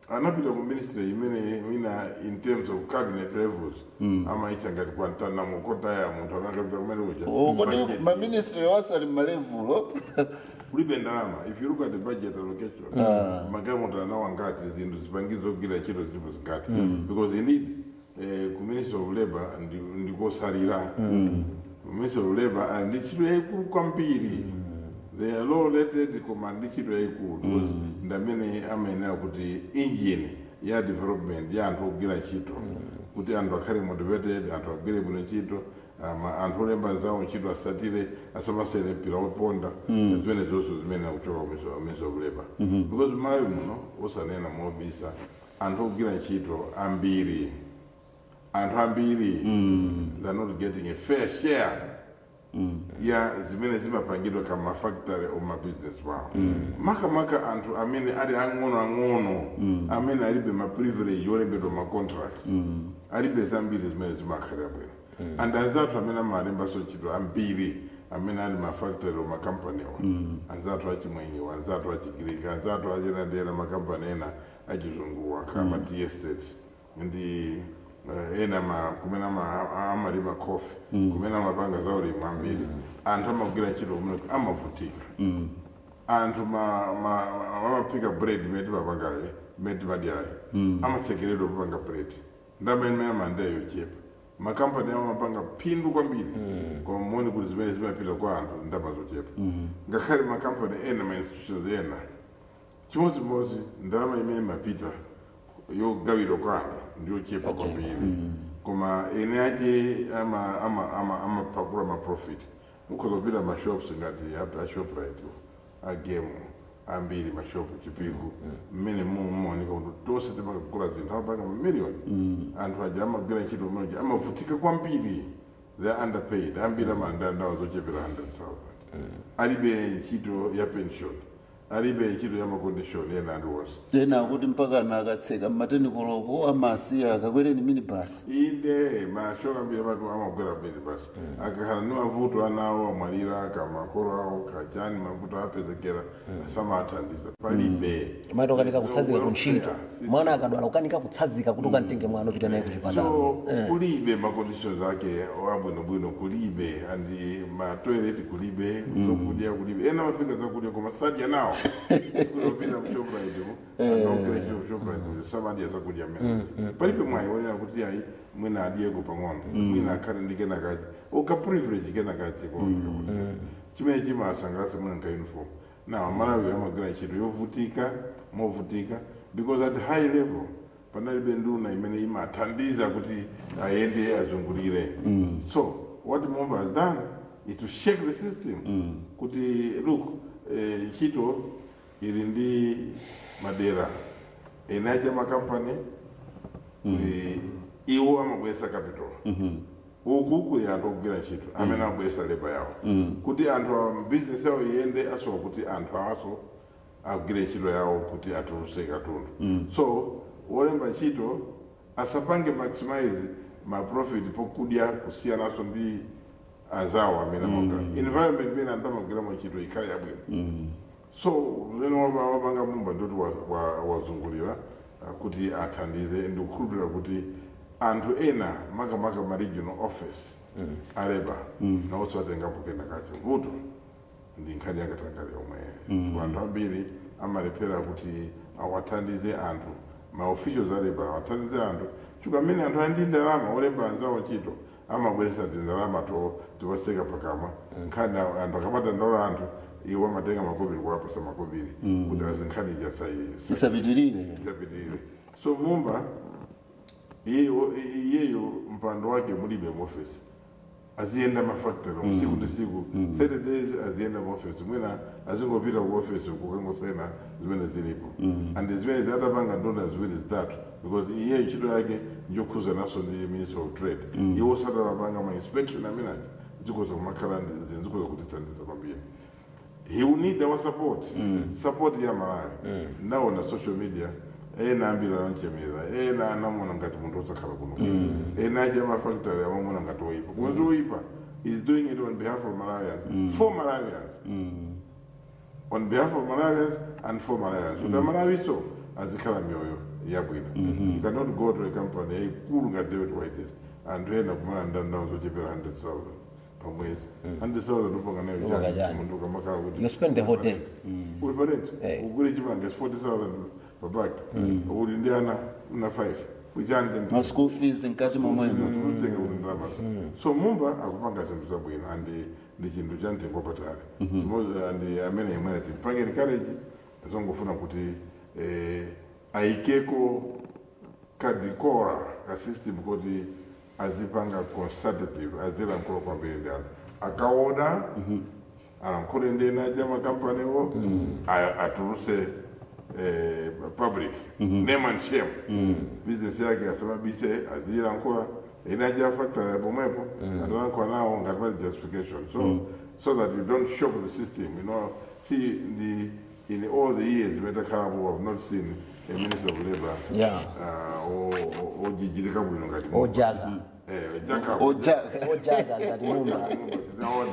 anapita ku ministry imene mina in terms of cabinet levels amaitcha ngati Guantanamo kotaya munthu amene akapita kumene kuja. Kodi Budget. Maministry wonse ali mmalevulo? Kulibe ndalama. If you look at the budget allocation, magalimoto anawo angati, zinthu zipangizo zogwira ntchito zilipo zingati? Because indeed ku Ministry of Labor ndikosalira. Ministry of Labor ali ndi ntchito yayikulu kwambiri. They are low rated, koma ndi ntchito yayikulu because ndamene amayenera kuti engine ya development ya anthu ogwira ntchito, kuti anthu akhale motivated, anthu agwire bwino ntchito, anthu olemba nzawo ntchito asatire, asamasere mpira woponda, zimene zonse zimene akuchoka ku Ministry of Labor, because Malawi muno, osanena mobisa, anthu ogwira ntchito ambiri, anthu ambiri, they're not getting a fair share ya zimene zimapangidwa ka mafactory or mabusiness wawo, makamaka anthu amene ali ang'ono ang'ono, amene alibe maprivilege olembedwa macontract, alibe zambiri zimene zimakhalira bwino. And anzathu amene amalembaso ntchito ambiri amene ali mafactory or makampaniwa, anzathu achimwenyewa, anzathu achigiriki, anzathu achenadera, makampani ena achizunguwa kama tea estates ndi ena kumene amalima coffee, kumene amapanga za ulimi ambiri, anthu amagwira ntchito kumene amavutika. Anthu amaphika bread imene timapangayi, imene timadyayi, amatsekeredwa kupanga bread, ndamene imene amanda yochepa. Makampani amapanga phindu kwambiri, koma muone kuti zimene zimapita kwa anthu ndalama zochepa. Ngakhale makampani ena, ma institutions ena, chimodzimodzi, ndalama imene imapita yogawirwa kwa anthu ndiyochepa kwambiri, koma ene ake amapakula ma profit. Mukhoza kupita ma shops ngati a Shoprite, a Game, ambiri mashopu Chipiku, mmene mumaoneka kuti tonse timakagula zinthu, amapanga mamiliyoni. Anthu aja amagwira ntchito umeneja amavutika kwambiri. They are underpaid. Ambiri amalandira ndalama zochepera 100,000, alibe ntchito ya pension, alibe ntchito ya macondition ena aliwonse. Ena akuti mpaka akatseka mma 10 koloko amasiya akakwereni minibus. Inde, mashoka ambiri amati amagwera minibus. Akakhala ndi mavuto, ana awo amwalira, kamakolo awo kachani, mavuto apezekera, samathandiza, palibe. Maito ukanika kutsazika kuntchito. Welfare. Mwana akadwala ukanika kutsazika kuti ukantenge mwana upita naye kuchipatala. So kulibe maconditions ake abwinobwino, kulibe and matoilet kulibe, zokudya kulibe. Ena amapika zakudya koma sadya nawo. Kunopita kuShoprite, anogwira ntchito kuShoprite samadya zakudya mmene palibe mwayi wonena kuti ayi, mwina adyeko pang'ono, mwina akhale ndi kenakachi oka privilege kenakachi chimene chimasangalatsa, mwina nka uniform. Now Malawi amagwira ntchito yovutika, movutika, because at high level panalibe nduna imene imathandiza kuti ayende azungulire. So What Mumba has done is to shake the system kuti look, ntchito ili ndi madera enacha makampani kuli iwo amabweresa capital, uku kuli anthu ogwira ntchito amene amabweresa labour yawo. Kuti anthu awa business yawo iyende, asowa kuti anthu awaso agwire ntchito yawo kuti atuluse katundu. So wolemba ntchito asapange maximize ma profit pokudya kusiyanaso ndi azawo amene amagwira. Environment imene anthu amagwiramo ntchito ikhale yabwino. So mmene wapanga Mumba ndoti wazungulira kuti athandize. Ndikukhulupirira kuti anthu ena, makamaka ma regional office a labour, nawonso atengapo kena kache. Vuto ndi nkhani yakatangale yomwe anthu ambiri amalephera kuti awathandize anthu, ma officials a labour awathandize anthu, chifukwa amene anthu ali ndi ndalama olemba anzawo ntchito amabweresa tindalama to tiwaseka pakamwa. Nkhani anthu akamadandaula, anthu iwo amatenga makobiri kuwapasa makobiri kuti azinkhani ija isapitirire. Isapitirire. So Mumba iyeyo mpando wake mulibe mu office, aziyenda mafactory siku ndi siku, 30 days aziyenda mu office, mwina azingopita ku office kukangosena zimene zilipo and zimene zatapanga ndonda ziwiri zitatu, because iye ntchito yake njokhuza naso ndi Minister of Trade. Iwo satawapanga ma inspection amene aja, zikhoza kumakhala zikhoza kutithandiza kwambiri. He will need our support, support ya Malawi. Naona social media ena ambiri anamchemerera, ena anamona ngati munthu osakhala kuno, ena achi amafactory amamona ngati oyipa, koma oyipa is doing it on behalf of Malawians, for Malawians, on behalf of Malawians and for Malawians, kuti Amalawiso azikhala mioyo yabwino. You cannot go to a company yaikulu ngati David Whitehead, anthu ena kumala ndawo zochepera 100,000 pamwezi. 100,000 upanga nayo Upanga chani? chani? Munthu ukamakhala kuti You spend the whole day. Uli pa rent, ugule chimanga is 40,000 pa bag, uli ndi ana una 5, kuchani? Ma school fees mkati momwemo. Tutenga kuti ndalamazo. So Mumba akupanga zinthu zabwino and ndi chinthu cha mtengo wapatali chimodzi and amene imwene timpange encourage. Azongofuna kuti ayikeko kadikora ka system kuti azipanga consultative, azilankhula kwambiri ndi anthu akaona, alankhule ndi ena aja makampaniwo, atuluse public name and shame. Business yake asamabise, azilankhula ena aja factory pomwepo, atalankhula nawo ngati pali justification, so that you don't shock the system. See, in all the years metakhalapo, we have not seen a minister of labor ojijirika bwino ngati Mumba. Ojaga. Jaga. Oja. Ojaga ngati Mumba. Sinaone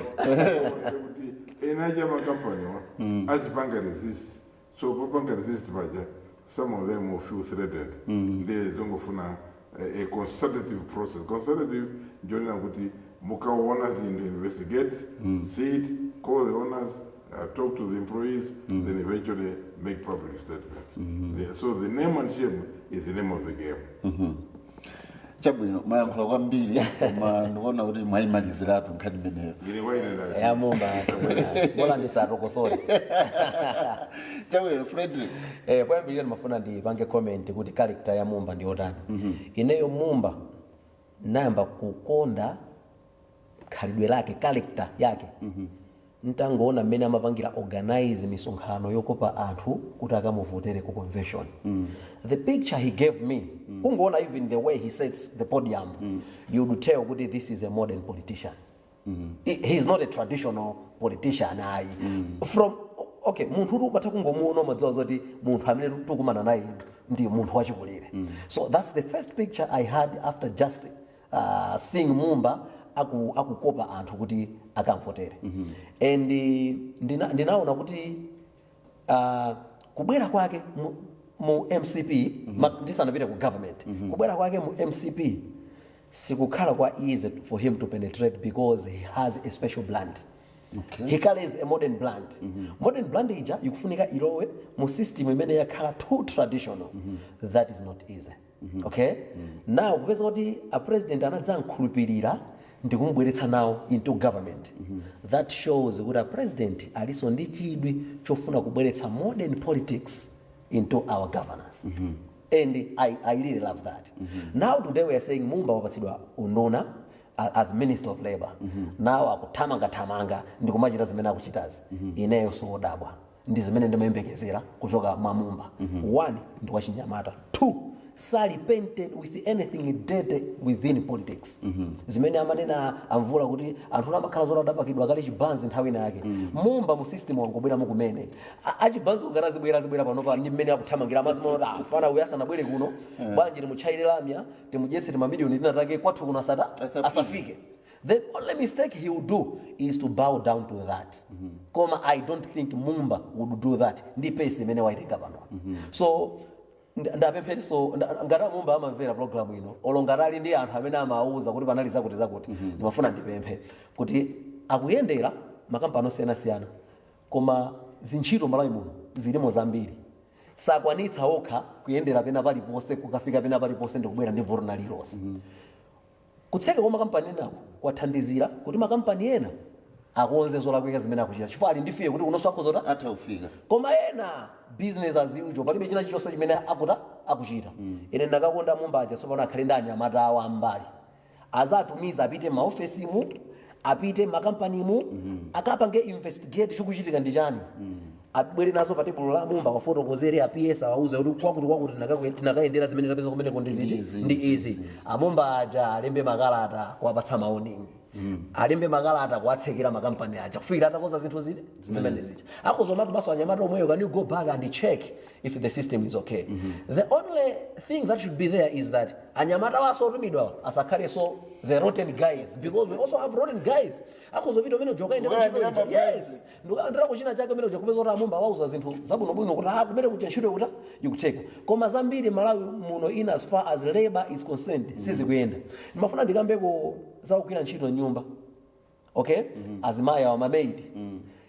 kuti enaja makampaniwa azipanga resist. So popanga resist paja, some of them will feel threatened. Ndiye zongofuna a consultative process. Consultative njonena kuti mukaona zinthu, investigate, see it, call the owners, talk to the employees, then eventually make public statements. So the name and shame is the name of the game. Chabwino, mwayankhula kwambiri koma ndikuona kuti mwayimaliziratu nkhani imeneyo. Ine wainena. Ya Mumba, bola ndisatokosole. Chabwino, Frederick. Poyambirira ndimafuna ndipange comment kuti character ya Mumba ndi yotani. Ineyo Mumba nayamba kukonda khalidwe lake, character yake, ntangoona mmene amapangira organize misonkhano yokopa anthu kuti akamuvotere ku convention. The picture he gave me, kungoona even the way he sets the podium, you would tell kuti this is a modern politician. He is not a traditional politician ayi. From okay, munthu kuti umatha kungomuona umadziwa zoti munthu amene tikumana naye ndi munthu wachikulire. So that's the first picture I had after just seeing Mumba akukopa anthu kuti akamvotere. And ndinaona kuti kubwera kwake mu MCP, ndisanapite ku government, kubwera kwake mu MCP sikukhala kwa easy for him to penetrate because he has a special brand. He carries a modern brand. Modern brand ija ikufunika ilowe mu system imene yakhala too traditional. That is not easy. Okay, now kupeza kuti a president anadzankhulupirira ndikumubweretsa nawo into government, that shows kuti a president aliso ndi chidwi chofuna kubweretsa modern politics into our governance, and I really love that. Now today we are saying Mumba wapatsidwa unduna. As Minister of Labor, nawo akuthamangathamanga ndi kumachita zimene akuchitazi. Ineyo siwodabwa, ndi zimene ndimayembekezera kuchoka mwa Mumba. One, ndi wachinyamata; two, sali painted with anything dirty within politics, zimene amanena amvula kuti anthu amakhala zoti adapakidwa kale chibanzi nthawi ina yake. Mumba mu system wangobweramo kumene. Achibanzi kungati azibwera, azibwera panopa ndi mmene akuthamangira, amazimona kuti afana uyu asanabwere kuno, bwanji timuchayire lamya, timudyetse timamiliyoni tinatake kwathu kuno asata Asafike. Asafike. The only mistake he will do is to bow down to that. Koma I don't think Mumba would do that ndi pace imene waitenga pano. So ndapemphereso ngati Mumba amamvera program ino, olo ngati ali ndi anthu amene amawuza kuti panali zakuti zakuti, ndimafuna ndipemphe kuti akuyendera makampani osiyanasiyana, koma zintchito Malawi muno zilimo zambiri, sakwanitsa okha kuyendera pena paliponse, kukafika pena paliponse ndikubwera ndi vuto lililonse. Kutseka kwa makampani enako kwathandizira kuti makampani ena akonze zolakwika zimene akuchita, chifukwa ali ndi fear kuti kunonso akhozota atha kufika. Koma ena, business as usual, palibe china chilichonse chimene akuta akuchita. Ine ndakakonda Mumbaja tsopano akhale ndi anyamata awo ambali, azatumiza apite maofesimu, apite makampanimu, akapange investigate chikuchitika ndi chani, abwere nazo pa tebulo la Mumba, wafotokozere a PS, awauze kuti kwakuti kwakuti tinakayendera, zimene tapeza kumeneko ndi ziti, Izi, ndi izi, izi. izi. Amumba aja alembe makalata kuwapatsa ma warning, alembe makalata kuwatsekera makampani aja kufikira atakoza zinthu ziti zimene zija. Akhozomatu maso anyamata omweyo, can you go back and check if the system is okay? The only thing that should be there is that anyamata waso otumidwa asakhaleso the rotten guys, because we also have rotten guys. Akhozopita umene uja ukaendera Ukalandira ntchito ija. mabasi. Yes, ndikulandira kuchina chake umene uja, kupeza kuti Amumba wauza zinthu zabwinobwino kuti ah, kumene kuja ntchito ikuta ikutheka. Koma zambiri Malawi muno, in as far as labor is concerned, sizikuyenda. Ndimafuna ndikambeko zakugwira ntchito nyumba, okay? Azimayi awa, ma maid.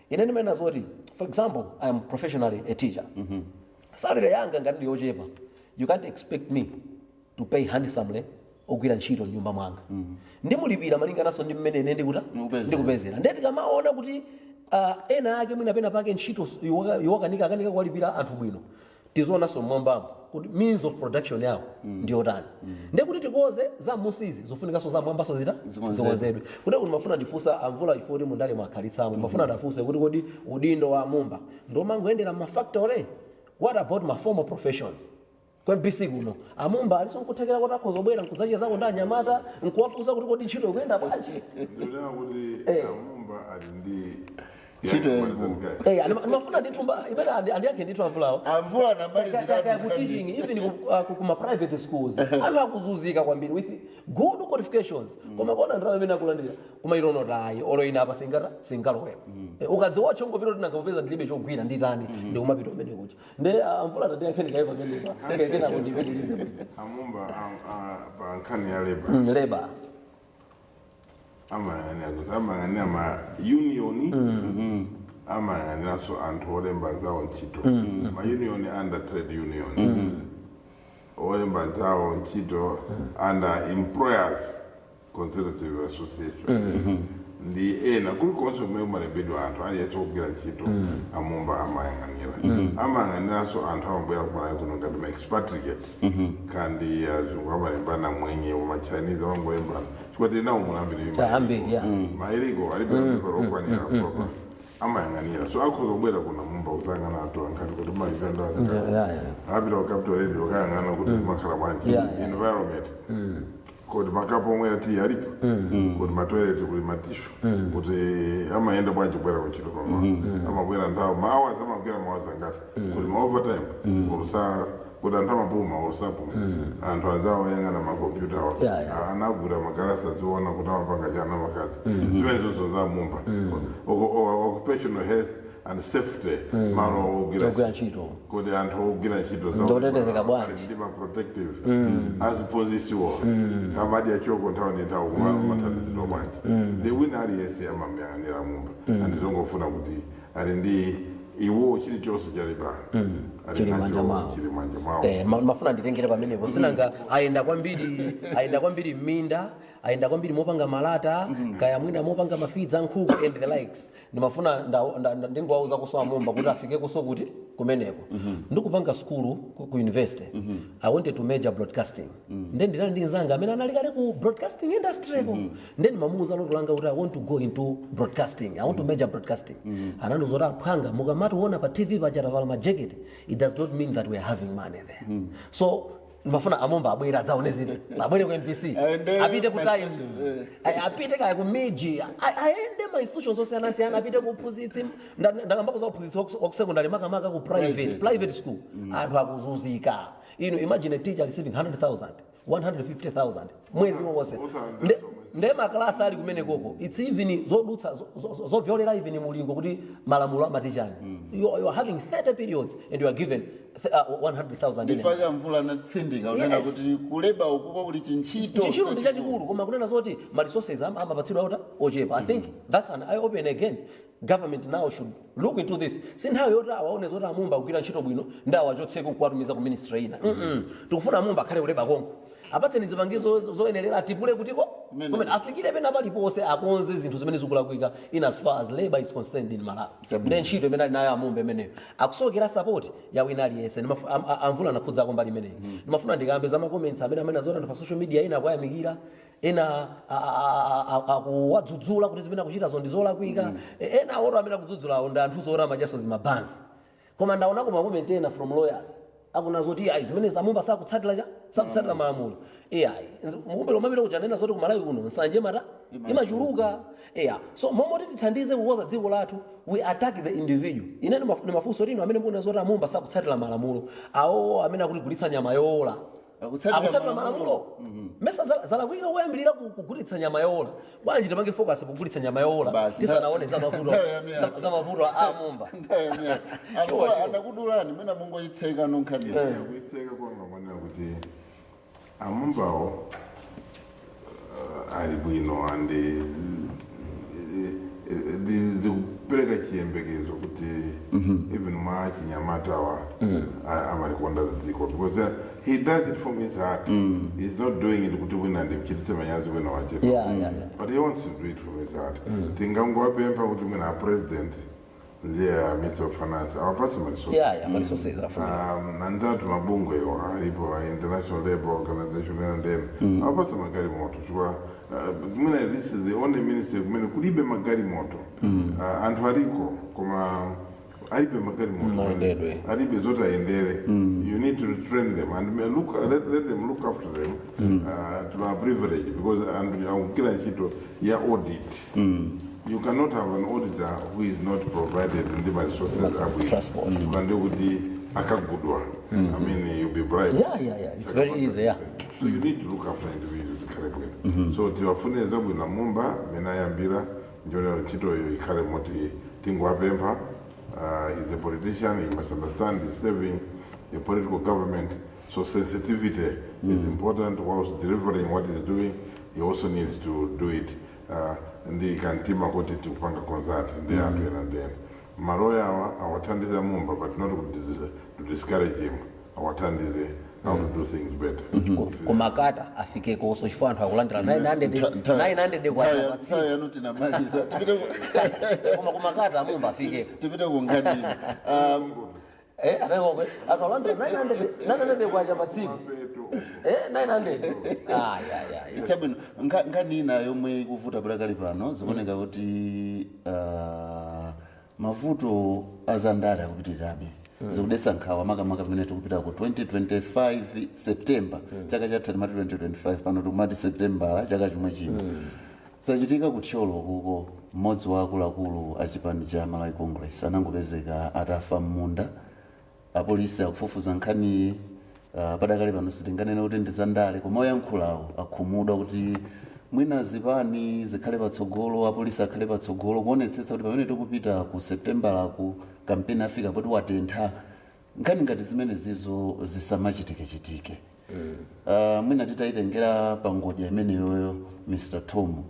Ine ndimene zoti, for example, I am professionally a teacher. Salary yanga ngati ndiyochepa, you can't expect me to pay handsomely ogwira ntchito mnyumba mwanga. Ndimulipira malingananso ndi mmene ine ndikuta Ndikupezera. ndikupezera. Ndiye tikamaona kuti ena ake mwina pena pake ntchito iwakanika, akanika kuwalipira anthu bwino, tizionanso mmwambamo kuti means of production yawo ndiyotani. Ndiye kuti tikoze za musizi, zofunikanso za mwambaso zita Zikonzedwe. zikonzedwe. Kuti mafuna ndifunsa amvula ifoti mundale mwakhalitsamo, mafuna ndafunse kuti kodi udindo wa Mumba ndomangoyendera ma factory? What about ma formal professions? Ku MBC kuno Amumba aliso nkuthekera kuti akhozobwera nkudzachezako ndi anyamata, nkuwafunsa kuti kodi ntchito ikuyenda bwanji? Ndinena kuti Amumba ali ndi Ntchito yaikulu. Eh, ndimafuna ndithu imene andiyankhe ndithu amvulawo. Amvula Kaya namaliziratu. ku teaching, even ku private schools, anthu akuzunzika kwambiri with good qualifications, koma kuona ndalama imene akulandira kumayilonotayi, olo ine apa singata singalowemo. Ukadziwotcha ungopita kuti nangapeza ndilibe chogwira nditani, ndikumapita umene kucha. Nde amvula tatiyankheni kaye pamenepa, kenako ndipitirize bwino. Amumba pa nkhani ya labor, Labor. Amayang'anira kuti amayang'anira ma union, amayang'aniranso anthu olemba anzawo ntchito, ma union under trade union, olemba anzawo ntchito under Employers Consultative Association, ndi ena kulikonse kumene kumalembedwa anthu aliyense kugwira ntchito. Amumba amayang'anira, amayang'aniranso anthu amabwera kumalawi kuno ngati ma expatriate, kandi azungu amalembana, mwenye, ma Chinese amangolembana, chifukwa tili nawo mulambiri. Ambiri, yeah. Ma illegal alibe mapepala okwanira proper, amayang'anira. So akhoza kubwera kuno Mumba kuzang'ana atolankhani kuti malipira ndalama, apita ku Capital Radio kayang'ana kuti makhala bwanji, environment, kuti makapu omwe ati alipo, kuti ma toilet kuli ma tissue, kuti amayenda bwanji kubwera kuntchito pama, amabwera nthawi, ma hours amagwira ma hours angati, kuti ma overtime ulusa, kuti anthu amapuma ulusapuma, anthu anzawo oyang'ana makompyuta awa anagula magalasi aziona kuti amapanga chana makazi, zimene zonso za Mumba. Occupational health and safety, malo ogwira ogwira ntchito, kuti anthu ogwira ntchito zawo Ndotetezeka bwanji. ali ndi ma protective, aziphunzisiwo amadya choko nthawi ndi nthawi, kuma mathandizidwa bwanji, ndi wina aliyense amamuyang'anira Mumba. Andizongofuna kuti ali ndi iwo chilichonse chali pano. Ali Chili manja nacho mwawo. chili manja mwawo. Mafuna nditengere pamenepo. Sinanga ayenda kwambiri, ayenda kwambiri m'minda, ayenda kwambiri mopanga malata, kaya mwina mopanga ma feeds a nkhuku and the likes. Ndimafuna ndingowauza kuso amumba kuti afike kuso kuti kumeneko. Ndikupanga skulu ku university, I wanted to major broadcasting. Then ndinali ndi nzanga amene anali kale ku broadcasting industry ko. Then mamuuza loto langa kuti I want to go into broadcasting, I want to major broadcasting. Anandiuza kuti, "Aphwanga, mukamationa pa TV pachatavala ma jacket, it does not mean that we are having money there." So ndimafuna amumba abwere adzaone ziti, abwere ku MBC, Aende apite ku ma Times, stations, apite kaya ku miji, ayende ma institutions osiyanasiyana, apite ku phunzitsi. Ndakambako za uphunzitsi wa ku secondary, makamaka ku private, Private. Private school anthu akuzunzika. Inu, imagine a teacher receiving 100,000, 150,000 mwezi wonse. Nde makalasi ali kumene koko, it's even zodutsa zovyolera even mulingo kuti malamulo amatichani. You are having 30 periods and you are given 100,000 in a Ndifaka mvula natsindika unena Yes. kuti ku labour ukuko kuli chintchito. Chintchito ndi chachikulu, koma kunena zoti ma resources amapatsidwa auta ochepa. I think that's an eye open again. Government now should look into this. Si nthawi yoti awaone zoti amumba akugwira ntchito bwino ndi awachotseko kuwatumiza ku ministry ina. Tikufuna amumba akhale ku labour konko, apatseni zipangizo zoyenerera, atipule kutiko kumene afikire pena paliponse, akonze zinthu zimene zikulakwika in as far as labor is concerned in Malawi. Chabwino. Ndi ntchito imene ali nayo amumba imeneyo, akusokera support ya wina aliyense. Amvula nakhudzako mbali imeneyi. Ndimafuna ndikambe za ma comments amene azoti anthu pa social media, ena akuyamikira, ena akuwadzudzula kuti zimene akuchitazo ndi zolakwika. Ena awoto amene akudzudzulawo ndi anthu zoti amadyaso zimabanzi, koma ndaonako ma comment ena from lawyers akuna zoti ayi, zimene zamumba sakutsatira cha sakutsatira malamulo. Iyayi, mukumbelo umapita kuchanena zoti kumalawi kuno nsanje mata imachuluka. Iya, so momoti tithandize kukoza dziko lathu, we attack the individual. Ine ndimafunso tino amene mukuona zoti amumba sakutsatira malamulo awo, amene akutigulitsa nyama yowola, Akutsatira akutsatira malamulo. Malamulo mesa zalakwika kuyambirira kugulitsa nyama yowola? Bwanji tipange focus kugulitsa nyama yowola Basi, tisanaone za mavuto nthawi yanu yatha. za mavuto a mumba? Amvula anakudulani mwina mungoyitseka nonkhaniyo. Kuitseka kwanga kwanena kuti amumbawo ali bwino andi zikupereka chiyembekezo kuti even mwa chinyamatawa amalikonda dziko, because he does it from his heart. He's not doing it kuti wina ndimchititse manyazi, wina wachepa, but he wants to do it from his heart. Tingangowapempha kuti mwina a president ndiye a Minister of Finance awapase ma resources. Yeah, ma resources afunika. Anzathu mabungwewo alipo, a International Labour Organization ena ndena, awapase magalimoto chifukwa mwina this is the only ministry kumene kulibe magalimoto. Anthu aliko koma alibe magalimoto. Mayendedwe. Alibe zoti ayendere. You need to train them and may look, let them look after them to our privilege, because anthu akugwira ntchito ya audit. You cannot have an auditor who is not provided ndi ma resources abwino. Transport. Kandi kuti akagudwa, I mean, you'll be bribed. Yeah, it's very easy, yeah. So you need to look after individuals ikhale bwino. So tiwafune zabwino mumba mene ayambira njonero ntchitoyo ikhale moti tinguwapempha. He's a politician, he must understand he's serving a political government, so sensitivity is important. Whilst delivering what he's doing, he also needs to do it ndi kantima kuti tikupanga consult ndi anthu ena ndena. Maloya awa awathandize mumba, but not to discourage him, awathandize how to do things better. Kumakata afikekonso chifukwa anthu akulandira 900 900 kwa pa tsiku. Nthawi yanu tinamaliza. Tipite Koma kumakata amumba afikeko. Tipite ku nkhani. Atangomwe anthu akulandira 900 900 kwacha pa tsiku. Mapeto. 900, ah, yeah. Chabwino, nkhani ina yomwe ikuvuta pakali pano, zikuoneka kuti mavuto azandale akupitirirabe, zikudetsa nkhawa, makamaka pamene tikupita ku 2025 September. Chaka chatha timati 2025, pano tikumati September chaka chomwe chino. Zachitika kuthyolo kuko, mmodzi wa akuluakulu a chipani cha Malawi Congress anangopezeka atafa m'munda. Apolisi akufufuza nkhani. Padakali pano sitinganene kuti ndi zandale, koma oyankhulawo akhumudwa kuti mwina zipani zikhale patsogolo, apolisi akhale patsogolo kuonetsetsa kuti pamene tikupita ku Septembalaku, kampeni afika poti watentha, nkhani ngati zimene zizo zisamachitike chitike. Mwina titayitengera pangodya imeneyoyo, Mr Tom,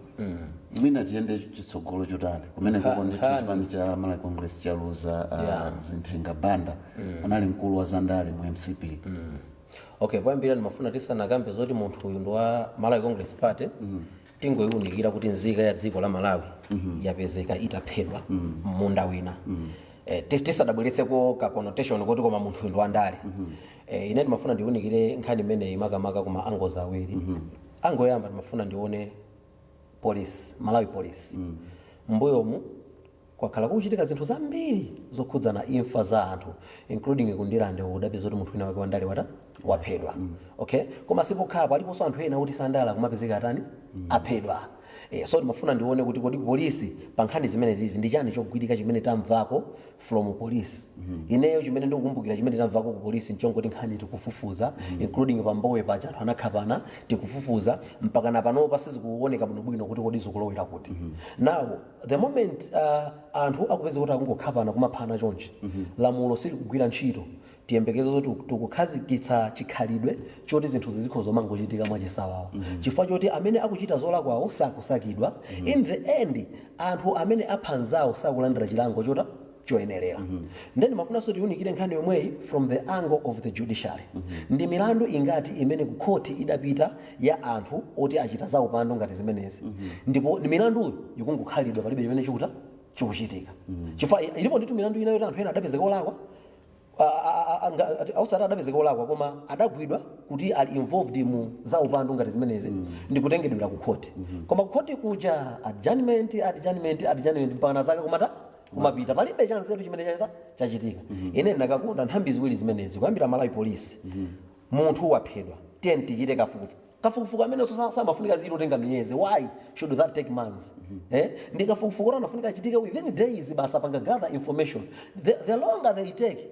mwina tiyende chitsogolo chotani kumene kuko? Ndithu, chipani cha Malawi Congress chaluza Zinthenga Banda, anali mkulu wa zandale mu MCP. Okay, poyambira ndimafuna tisanakambe zoti munthu uyu ndi wa Malawi Congress Party, tingoyiwunikira kuti nzika ya dziko la Malawi yapezeka itaphedwa munda wina. Tisadabweretseko ka connotation kuti koma munthu uyu ndi wandale. Ine ndimafuna ndiwunikire nkhani imeneyi makamaka kuma angles awiri. Angle yoyamba, ndimafuna ndione police, Malawi Police. Mbuyomu kwakhala kukuchitika zinthu zambiri zokhudzana imfa za anthu, including kundilande udapeza kuti munthu wina wake wandale wata waphedwa. Okay, koma sipokhapo, aliponso anthu ena kuti sandala kumapezeka atani, aphedwa. So ndimafuna ndione kuti kodi polisi pa nkhani zimenezizi ndi chani chogwirika chimene tamvako from police? Ineyo chimene ndikukumbukira chimene tamvako ku polisi nchongoti nkhani tikufufuza, including pambowe paja anthu anakhapana, tikufufuza. Mpaka na panopa sizikuoneka bwinobwino kuti kodi zikulowera kuti. Now the moment anthu akupeza kuti akungokhapana, kumaphana chonchi, lamulo silikugwira ntchito, tiyembekeze zoti tikukhazikitsa chikhalidwe choti zinthu zizikhoza mangochitika mwachisawawa, chifukwa choti amene akuchita zolakwawo sakusakidwa. In the end, anthu amene apha anzawo sakulandira chilango chota choyenerera. Then mafunanso tiunikire nkhani yomweyi from the angle of the judiciary. Ndi milandu ingati imene ku khoti idapita ya anthu oti achita zaupandu ngati zimenezi, ndipo milanduyo ikungokhalidwa, palibe chimene chikuta chikuchitika? Chifukwa ilipo ndithu milandu ina yoti anthu ena adapezeka olakwa, ausati adapezeka olakwa, koma adagwidwa kuti ali involved mu zaupandu ngati zimenezi ndikutengedwera ku khoti. Koma ku khoti kuja, adjournment, adjournment, adjournment, mpaka zaka kumata kumapita, palibe chanzeru chimene chachita chachitika. Ine ndakakonda nthambi ziwiri zimenezi, kuyambira Malawi Police, munthu waphedwa, tiye tichite kafukufuku. Kafukufuku amene samafunika zilo tenga miyezi. Why should that take months? Ndi kafukufuku kuti anafunika achitike within days basi, panga gather information. The longer they take,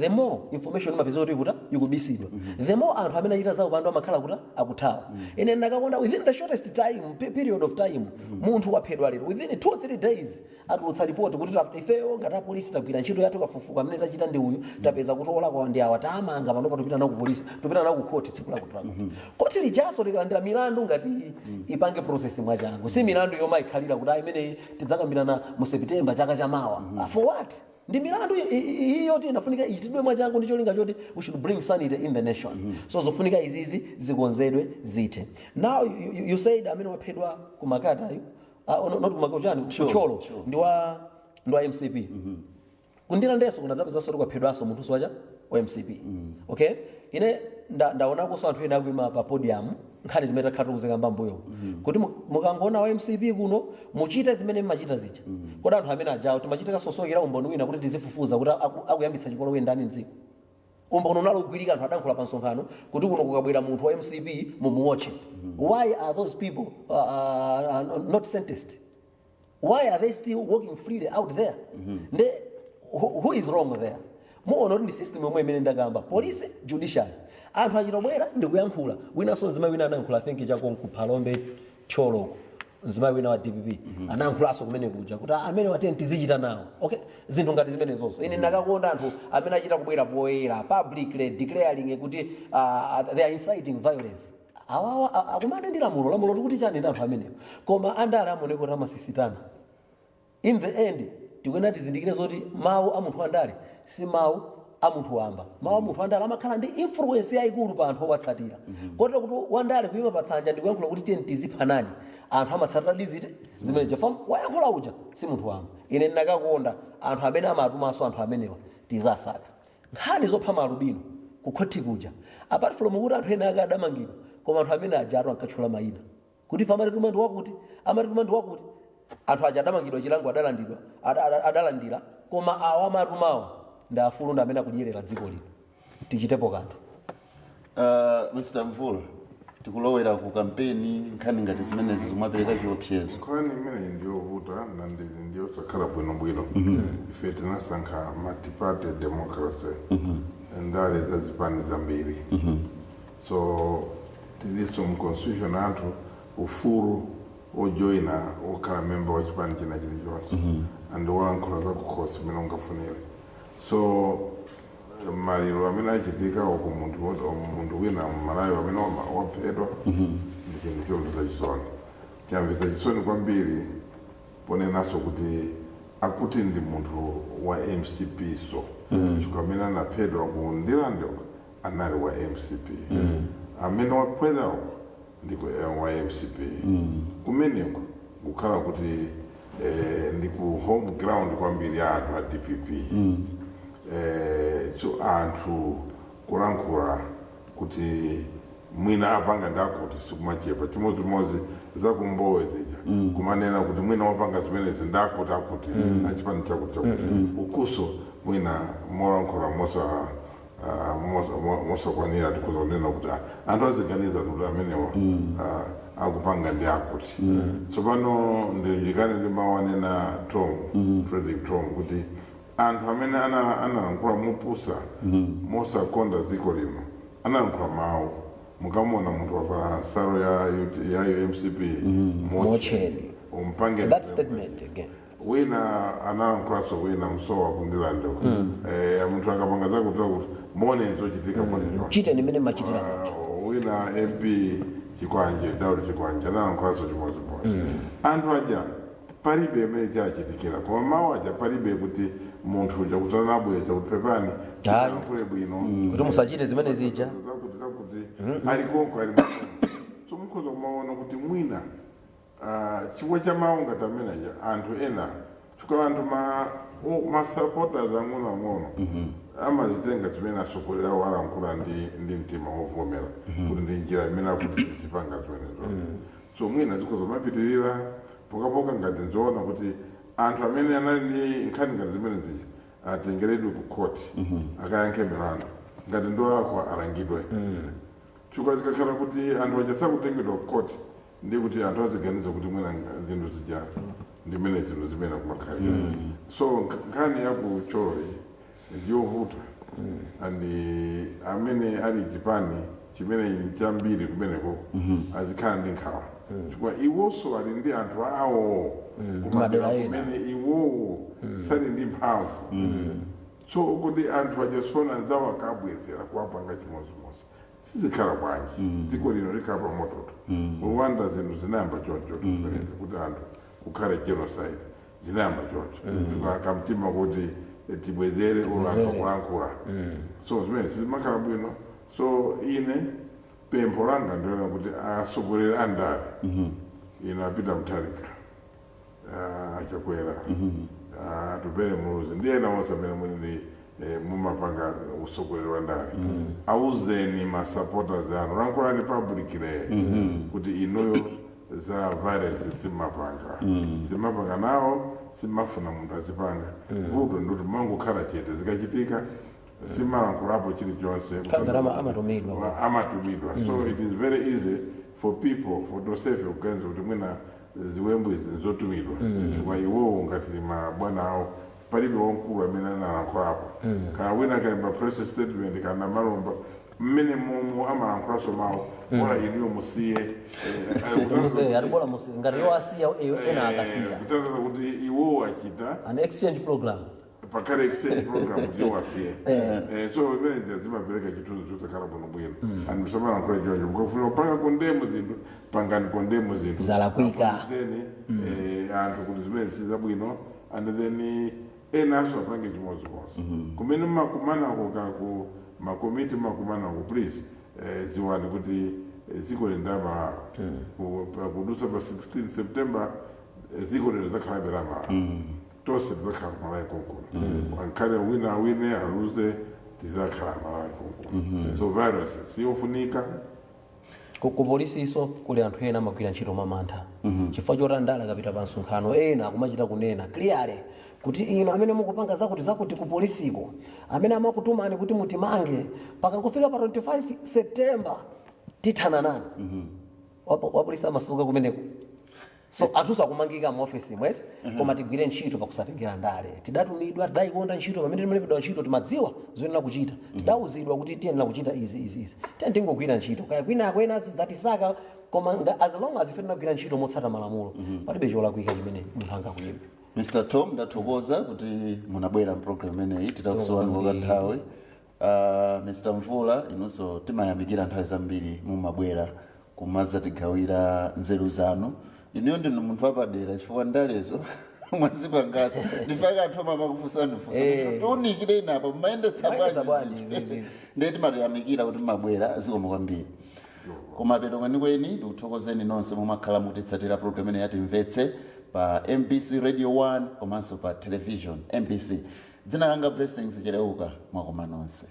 the more information imapeza kuti ikuta ikubisidwa, the more anthu amene achita zawo pando amakhala kuti akuthawa. Ine ndakakonda within the shortest time, period of time, munthu waphedwa lero, within 2 or 3 days atulutsa ripoti kuti ifeyo ngati apolisi tagwira ntchito yathu, kafukufuku amene tachita ndi uyu, tapeza kuti olakwa ndi awa, tamanga, panopa tupita nawo ku polisi, tupita nawo ku khoti tsiku lakuti lakuti. Khoti lijaso likalandira milandu ngati ipange process mwachangu, si milandu yomwe ikhalira kuti imeneyi tidzakambirana mu September chaka chamawa. For what? Ndi milandu iyo ti inafunika ichitidwe mwachangu ndi cholinga choti we should bring sanity in the nation. So zofunika izizi zikonzedwe, zithe. Now you said amene waphedwa kumakatayu, no, not kumakata, chani, kucholo, ndi wa MCP. Kundilandenso kunadzapezanso kuti kwaphedwanso munthu wacha wa MCP. Okay, ine ndaonakonso anthu ena akuima pa podium, nkhani zimene takhala tikuzikamba mbuyo, kuti mukangoona wa MCP kuno muchite zimene mmachita zija. Kodi anthu amene ajawo timachita kasosokera umboni wina kuti tizifufuza kuti akuyambitsa chipolowe ndani mdziko? Umboni unalo ugwirika, anthu adankhula pa msonkhano kuti kuno kukabwera munthu wa MCP mumuwotche. Why are those people not sentenced? Why are they still walking freely out there? Nde who is wrong there? Muona kuti ndi system yomwe imene ndakamba, police, judiciary. Anthu achitobwera ndikuyankhula, winanso mzimayi wina anayankhula, I think chakonkuphalombe, Thyoloko, mzimayi wina wa DPP anayankhulanso kumene kuja kuti, "Ah, amene wateni tizichita nawo." Okay, zinthu ngati zimenezozo ine ndakakonda anthu amene achita kubwera poyera, publicly declaring kuti they are inciting violence, awawa akumane ndi lamulo. Lamulo likuti chani ndi anthu amenewo? Koma andale amaoneka kuti amasisitana. In the end, tikuyenera tizindikire zoti mawu a munthu wandale si mawu a munthu wamba. Mawu a munthu wandale amakhala ndi influence yayikulu pa anthu owatsatira, kotero kuti wandale kuyima patsanja ndikuyankhula kuti tiyeni tiziphanani, anthu amatsatira dizite zimene chifukwa wayankhula uja si munthu wamba. Ine ndinakakonda anthu amene amatumanso anthu amenewa tizasaka. Nkhani zopha maalubino kukhoti kuja, apart from kuti anthu ena ake adamangidwa, koma anthu amene ajatu ankatchula mayina kuti ife amatituma ndi wakuti, amatituma ndi wakuti. Anthu aja adamangidwa, chilango adalandidwa, adalandira, koma awa amatumawa ndi afulu, ndi amene akudyerera dziko lino. Tichitepo kanthu. Mr Mvula, tikulowera ku kampeni, nkhani ngati zimenezi zimapereka chiopsezo? Nkhani imeneyi ndiyovuta na ndiyosakhala bwinobwino. Ife tinasankha multi-party democracy, ndale za zipani zambiri. So tilinso mu constitution anthu ufulu ojoyina, okhala member wa chipani china chilichonse, and wolankhula za kukhosi mmene ungafunire. So Maliro amene achitika uku, munthu wina mMalawi amene waphedwa, ndi chinthu chomvetsa chisoni, chamvetsa chisoni kwambiri, ponenanso kuti akuti ndi munthu wa MCP. So chifukwa amene anaphedwa ku Ndirandeko anali wa MCP, amene waphedwa uko ndi wa MCP. Kumeneko kukhala kuti ndi ku home ground kwambiri ya anthu a DPP. So anthu kulankhula kuti mwina apanga ndakuti sikumachepa. Chimodzimodzi zakumbowe zija, kumanena kuti mwina wapanga zimenezi ndakuti akuti achipani chakuti chakuti. Ukuso mwina molankhula mosakwanira tikuza kunena kuti anthu aziganiza kuti amenewa akupanga ndi akuti. Tsopano ndilimbikane ndi mawu anena Tom, Frederick Tom, kuti anthu amene analankhula mopusa, mosakonda dziko lino, analankhula mawu. Mukamona munthu wavala nsalu ya MCP, Mocheni. Umpange That statement again. Wina analankhulaso, wina msowa kundilande, munthu akapanga zakuti zakuti mone zochitika poti choncho. Chite nimene machitira munthu. Wina MP Chikwanje, Daudi Chikwanje, analankhulaso chimodzimodzi. Anthu aja palibe amene chachitikira, koma mawu aja palibe kuti munthu uja kuti anabweza kuti pepani, sinalankhule bwino, kuti musachite zimene zija. Zakuti zakuti ali konko ali so mukhoza kumaona kuti mwina chifukwa cha mawu ngati ameneja anthu ena, chifukwa anthu ma supporters ang'onoang'ono amazitenga zimene atsogoleri awo alankhula ndi mtima wovomera kuti ndi njira imene akuti tizipanga zimenezo. So mwina zikhoza kumapitirira pokapoka ngati nzoona kuti anthu amene anali ndi nkhani ngati zimene zija atengeredwe ku court, akayankhe milandu, ngati ndolakwa alangidwe. Chifukwa zikakhala kuti anthu aja sakutengedwa ku court, ndi kuti anthu aziganiza kuti mwina zinthu zija ndimene zinthu zimene kumakhalira. So nkhani ya ku Thyoloyi ndiyovuta, andi amene ali chipani chimene chambiri kumeneko azikhala ndi nkhawa, chifukwa iwonso ali ndi anthu awo kumadera Madera ena. kumene iwowo sali ndi mphamvu. So kuti anthu achasona anzawo akabwezera kuwapanga chimodzimodzi, sizikhala bwanji? Dziko lino likhala pamototo. Rwanda zinthu zinayamba choncho zimenezi, kuti anthu kukhale genocide zinayamba choncho, chifukwa kamtima kuti tibwezere olo anthu akulankhula. So zimene sizimakhala bwino. So ine pempho langa ndiona kuti atsogoleri andale ino, a Peter Mutharika, aChakwera, Atupele Muluzi ndi ena onse amene muli ndi mumapanga utsogoleri wa ndale, auzeni ma supporters anu, lankhulani publicly kuti inuyo za violence simapanga, simapanga nawo, simafuna munthu azipanga. Vuto ndikuti mangokhala chete zikachitika, simalankhulapo chilichonse. Kangati amatumidwa. Amatumidwa. So it is very easy for people, for tonsefe kuganiza kuti mwina ziwembu izi nzotumidwa, chifukwa iwowo ngati mabwana awo palibe wamkulu amene analankhulapo. Kana wina akalemba press statement kana malomba mmene momo amalankhulaso mawu, bola inuyo musiye. Ati bola musiye, ngati iwo asiya, ena akasiya. Kutanthauza kuti iwowo achita An exchange program. Pakale exchange program kuti iwo asiye. So imene zimapereka chithunzi chosakhala bwino bwino. Anthu samalankhula choncho. Mukafuna kupanga condemn zinthu, pangani condemn zinthu. Zalakwika. Aphunzitseni anthu kuti zimene sizabwino, and then enanso apange chimodzimodzi kumene mmakumanako kaku makomiti mmakumanako. Please, ziwani kuti dziko lino la Malawi, kudutsa pa 16 September, dziko lino lizakhalabe la Malawi. Tonse tizakhala ku Malawi konkuno, ankhale wina awine aluze, tizakhala Malawi konkuno. So violence siyofunika. Ku polisiso kuli anthu ena amagwira ntchito mwamantha chifukwa choti andale akapita pa msonkhano, ena akumachita kunena clearly kuti inu amene mukupanga zakuti zakuti ku polisiko, amene amakutumani kuti mutimange, pakangofika pa 25 September tithana nanu. Wapolisi amasuka kumeneko. So anthu akumangika mu office mweti, koma tigwire ntchito pakusatengera ndale. Tidatumidwa, tidayikonda ntchito. Pamene timalembedwa ntchito timadziwa zoyenera kuchita, tidauzidwa kuti tiyenera kuchita izi, izi, izi. Tiye tingogwira ntchito, kaya kwinako ena azidzatisaka, koma as long as ife tinagwira ntchito motsata malamulo, palibe cholakwika chimene munthu angakuyimbe. Mr Tom, ndathokoza kuti munabwera mpulogalamu imeneyi. Titakusowani kwa kanthawi. Mr Mvula, inunso timayamikira nthawi zambiri mumabwera kumadzatigawira nzeru zanu. Inuyo ndinu munthu wapadera chifukwa ndalezo mwazipangasa, ndifake anthu amamakufunsani funso, tiunikire inapa mumayendetsa Mumayendetsa bwanji bwanji zinthu? izizi? Ndiye timatiyamikira kuti mumabwera, zikomo kwambiri. Kumapeto kwenikweni ndikuthokozeni nonse mumakhala mutitsatira program imene yatimvetse pa MBC Radio 1 komanso pa television MBC. Dzina langa Blessings Cheleuka, mwakoma nonse.